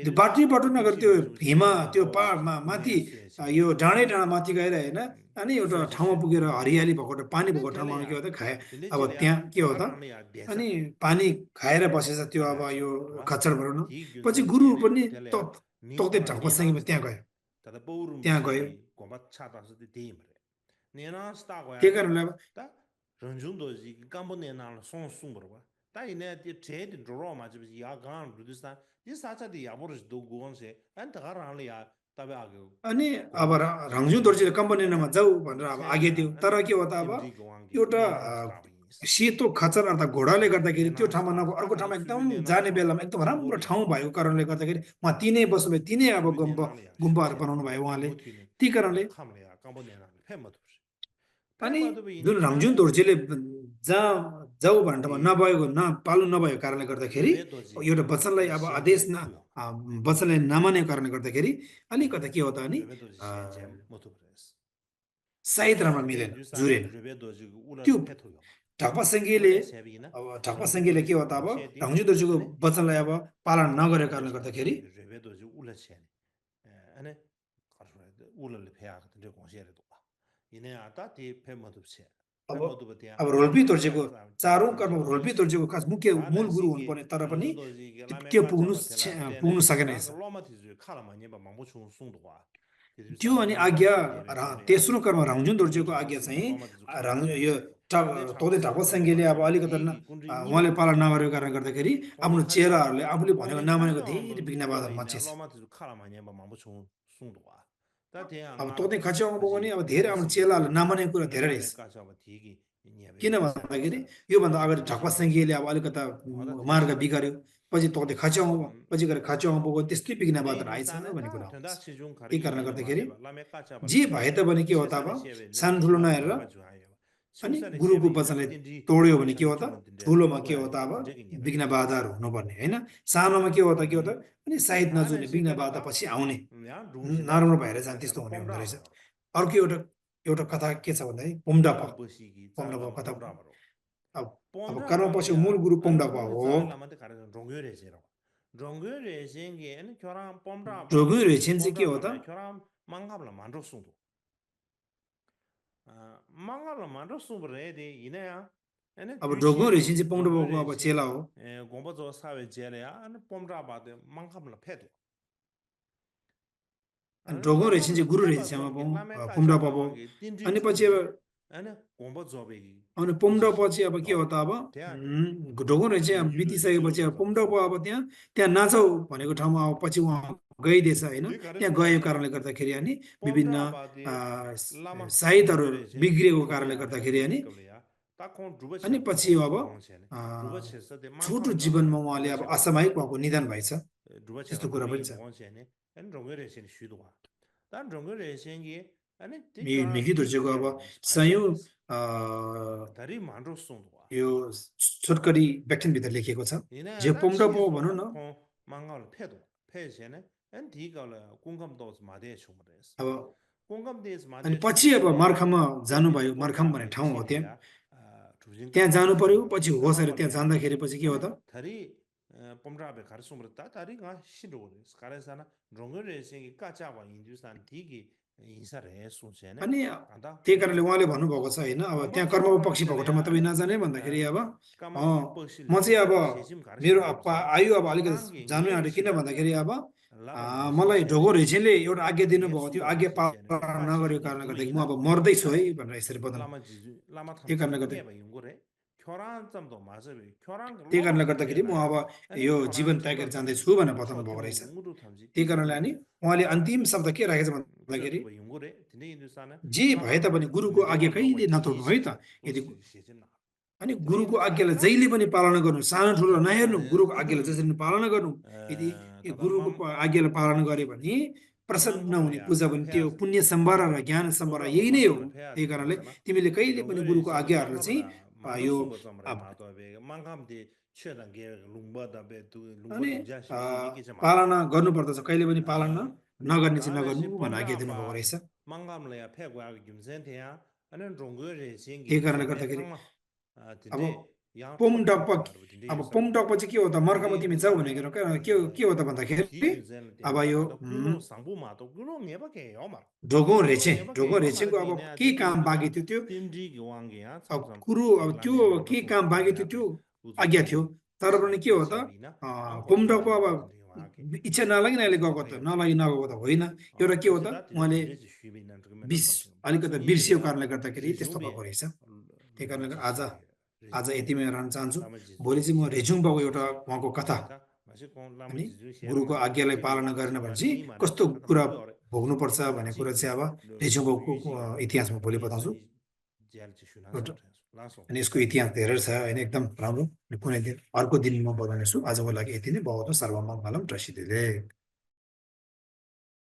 त्यो बाटो नगर त्यो हिमा त्यो पाहाडमा माथि यो डाँडै डाँडा माथि गएर होइन अनि एउटा ठाउँमा पुगेर हरियाली भएको एउटा पानी भएको ठाउँमा के हो त खाए अब त्यहाँ के हो त अनि पानी खाएर बसेछ त्यो अब यो खच्चड भनौँ न पछि गुरु पनि तोक्दै ढाकसँगै त्यहाँ गयो त्यहाँ गयो त्यही कारणले अब 런준도지 깜보네나는 송송버와 다이네 제드 드로마 지비 야간 루디스탄 이 사차디 야보르스 도고원세 안타가라리아 ताबे अनि अब रङजुन दोर्जीले कम्पनीमा जाऊ भनेर अब आगे दियो तर के हो त अब एउटा सेतो खच्चर अर्थात् घोडाले गर्दाखेरि त्यो ठाउँमा नभए अर्को ठाउँमा एकदम जाने बेलामा एकदम राम्रो ठाउँ भएको कारणले गर्दाखेरि उहाँ तिनै बस्नु भयो तिनै अब गुम्बाहरू बनाउनु भयो उहाँले त्यही कारणले अनि जुन रङजुन दोर्जीले जहाँ जाऊ भन्ने ठाउँमा नभएको पाल्नु नभएको कारणले गर्दाखेरि एउटा वचनलाई अब आदेश वचनलाई नमानेको कारणले गर्दाखेरि अलिकता के हो त अनि सायद राम्रो मिलेन जुरेन त्यो ढाकपासँगैले अब ढाकपासँगैले के हो त अब रङजुन दोर्जीको वचनलाई अब पालन नगरेको कारणले गर्दाखेरि अब रोल्पी दोर्जेको चारौँ कर्म रोल्पी दोर्जेको खास मुख्य मूल गुरु हुनुपर्ने तर पनि त्यो पुग्नु सकेन त्यो अनि आज्ञा तेस्रो कर्म रङजुन दोर्जेको आज्ञा चाहिँ यो तोदे ढाकपासँगैले अब अलिकति उहाँले पालन नगरेको कारणले गर्दाखेरि आफ्नो चेलाहरूले आफूले भनेको नमानेको धेरै विघ्न बाधा मान्छे अब तोदे खच्याउनु भयो भने अब धेरै आफ्नो चेलाहरूले नमानेको कुरा धेरै रहेछ किन भन्दाखेरि योभन्दा अगाडि ढाकपासँगैले अब अलिकता मार्ग बिगार्यो पछि तोदे खच्याउनु भयो पछि गएर खच्याउनु भयो त्यस्तै विघ्न बाधा आएछ भन्ने कुरा त्यही कारणले गर्दाखेरि जे भए त भने के हो त अब सानो ठुलो नहेरेर अनि गुरुको वचनलाई तोड्यो भने के हो त ठुलोमा के हो त अब विघ्न बाधाहरू हुनुपर्ने होइन सानोमा के हो त अनि सायद नजुने विघ्न बाधा पछि आउने नराम्रो भएर जाने त्यस्तो हुने हुँदो रहेछ अर्को एउटा कथा के छ भन्दाखेरि पोम्डापा कथा अब कर्म पछि मूल गुरु पोम्डापा हो जोगु रेछिन चाहिँ के हो त अब ढोगु रेछिन चाहिँ पोम्डापाको अब चेला हो अनि ढोगो रहेछ चाहिँ गुरु रहेछ 좀 मा 게 라메 पुम्डा 까자 पाबो 나와게 딘지 अनि पछि अब 춤지 아니 공부 조베기 अनि पुम्डा पछि अब के हो 더 त अब 대야 ढोगो रहेछ अब 유주도 बितिसकेपछि अब पुम्डा 좀 पो अब त्यहाँ त्यहाँ नाचौ भनेको ठाउँमा अब पछि उहाँ गइदिएछ होइन 네 त्यहाँ 가르스로 गएको 하네 कारणले गर्दाखेरि अनि विभिन्न 봄드라바데 라마 साहित्यहरू 롱거레제 बिग्रिएको कारणले 롱거야 गर्दाखेरि अनि 디컵이야 딱콘 अनि 두버찬 पछि अब 고공체네 두버체서 데 छोटो 만캄 जीवनमा 나와야 उहाँले अब 두버체가 असामयिक उहाँको निधन भएछ 두버체가 त्यस्तो कुरा पनि 고리 छ 고공체네 엔 롱거레제 쉬도와 단 롱거레제기 아니 यो 디교라 मिकिदुर्जेको अब 디시야 सयौँ 파샤레스 अ, 다리 만로 송도와 यो छोटकरी व्याख्यानभित्र लेखिएको छ जे 이나 पोम्डा पो भनौँ 치즈도와 न 콘 망가를 패도 패제네 엔 디가라 공감도 마데 쇼머레스 अब 공감대에서 अनि 마데 पछि अब 쇼머레 मर्खामा 콘디 जानुभयो मर्खाम भन्ने 봄드라베 ठाउँ हो त्यहाँ 체리아 주진기 त्यहाँ जानु पर्यो 가르스므로 पछि होसहरू त्यहाँ 까마발이야 जाँदाखेरि पछि के हो 아니 त 다리 봄드라베 가르스므로 다리가 싫어오레스 가르사나 롱거레 생기 까자와 인두산 디기 인사레 소세네 अनि 간다 त्यही कारणले उहाँले भन्नुभएको छ होइन अब 롱버 त्यहाँ कर्म 조금 पक्षी भएको ठाउँमा 텔레야 तपाईँ 아니 नजाने भन्दाखेरि अब 까마 म चाहिँ अब 뻑실레야 셰심 मेरो 가르시는 आयु अब अलिकति 교란기 जानु आँट्यो किन 녜시다 भन्दाखेरि अब 라바 मलाई ढोगो 녜시세네 रेछेले एउटा आज्ञा दिनुभएको थियो 예수가 आज्ञा 가르치세네 पालन नगरेको 까치기 कारणले गर्दाखेरि म 둘이나 अब मर्दैछु है 아니 भनेर यसरी बताउनु 라마 지주 라마 त्यही कारणले 탐지기 गर्दा 해봐 연구래 교란 점도 맞아요 교란 त्यही कारणले 로마 गर्दाखेरि म 해봐야 अब 아니 यो जीवन 교란 त्याग 점도 गरेर 탐지 जाँदैछु भनेर बताउनु भएको 초템이 रहेछ 연구도 탐지 त्यही कारणले अनि उहाँले अन्तिम शब्द के राखेछ भन्दाखेरि 그것도 연구래 근데 인도사는 जे भए 라마 तापनि गुरुको आज्ञा 뇌고로 कहिले नतोड्नु है त 지시세 यदि 우스 시제나 अनि 근데 गुरुको आज्ञालाई 인도사는 जहिले पनि पालना गर्नु सानो ठुलो नहेर्नु गुरुको आज्ञालाई 어 जसरी पालना गर्नु यदि यो गुरुको 그다음 आज्ञालाई पालना गर्यो भने प्रसन्न हुने 망감을야 पूजा भने त्यो 패야지 पुण्य सम्भार र ज्ञान सम्भार 도라바 यही नै हो 망감을 त्यही 패야지 कारणले 그러잖아 तिमीले कहिले पनि 롱거리 गुरुको 있어도 आज्ञाहरूलाई चाहिँ 망감을야 만로 यो 숨어 점을 अब 마도베 망감디 최단계 룽바다베 두 룽바 अनि 두자시기 얘기 좀 말아 पालना गर्नुपर्दछ कहिले पनि पालना नगर्ने चाहिँ नगर्नु 다시 भनेर आज्ञा दिनुभएको 봄라바 रहेछ 망감을야 패고야 김센테야 아니 롱거리 त्यही 생기 कारणले 템에 गर्दाखेरि 탕마 अब 딘데 양 पोम 톱 डकपच 톱 딘데 अब 유사 पोम डकपछि के हो त मर्कामा 딘데 तिमी जाऊ 인도사네 भनेको के हो त भन्दाखेरि 디균센 अब यो 데마도 구노 상부마도 구노 예바게 요마 ढोगो 예바게 रेछेको अब 요마르기냐 के 딘데 काम बाँकी 인도사 थियो त्यो 딘지 교왕게야 अब 참참 कुरो अब त्यो 랑게 망로 के काम 송도 बाँकी थियो 마야 त्यो आज्ञा थियो 우주도 तर पनि के हो त 시비나 망고 पोमडकको अब 교환 딘데 와게 इच्छा नलागि अहिले गएको त नलागि नगएको त होइन एउटा के हो त 그치다 उहाँले 딘데 시비나 그러면 삼성 अलिकति 맞아 बिर्सियो 이래야 कारणले गर्दाखेरि त्यस्तो 레중베 भएको रहेछ त्यही कारणले 룽바치 आज 시비 आज 레중베 यतिमै रहन चाहन्छु 라마지 भोलि चाहिँ म 시제네 रेजुङबाको एउटा 마시 उहाँको कथा 자 마시 공 अनि 라마지 주 गुरुको 셰라마 आज्ञालाई 지기 पालना गरेन भने 마시 चाहिँ 이 말에 कस्तो 아까 कुरा 무기 어래 भोग्नुपर्छ भन्ने कुरा 지기 चाहिँ अब 로 रेजुङबाको 유지가 इतिहासमा भोलि 이 बताउँछु 선이 제알지 슈난 एउटा 상태에서 라소 अनि यसको इतिहास धेरै छ होइन एकदम राम्रो अनि कुनै दिन अर्को दिन म बताउनेछु आजको लागि यति नै बहुत सर्वमङ्गलम प्रसिद्धले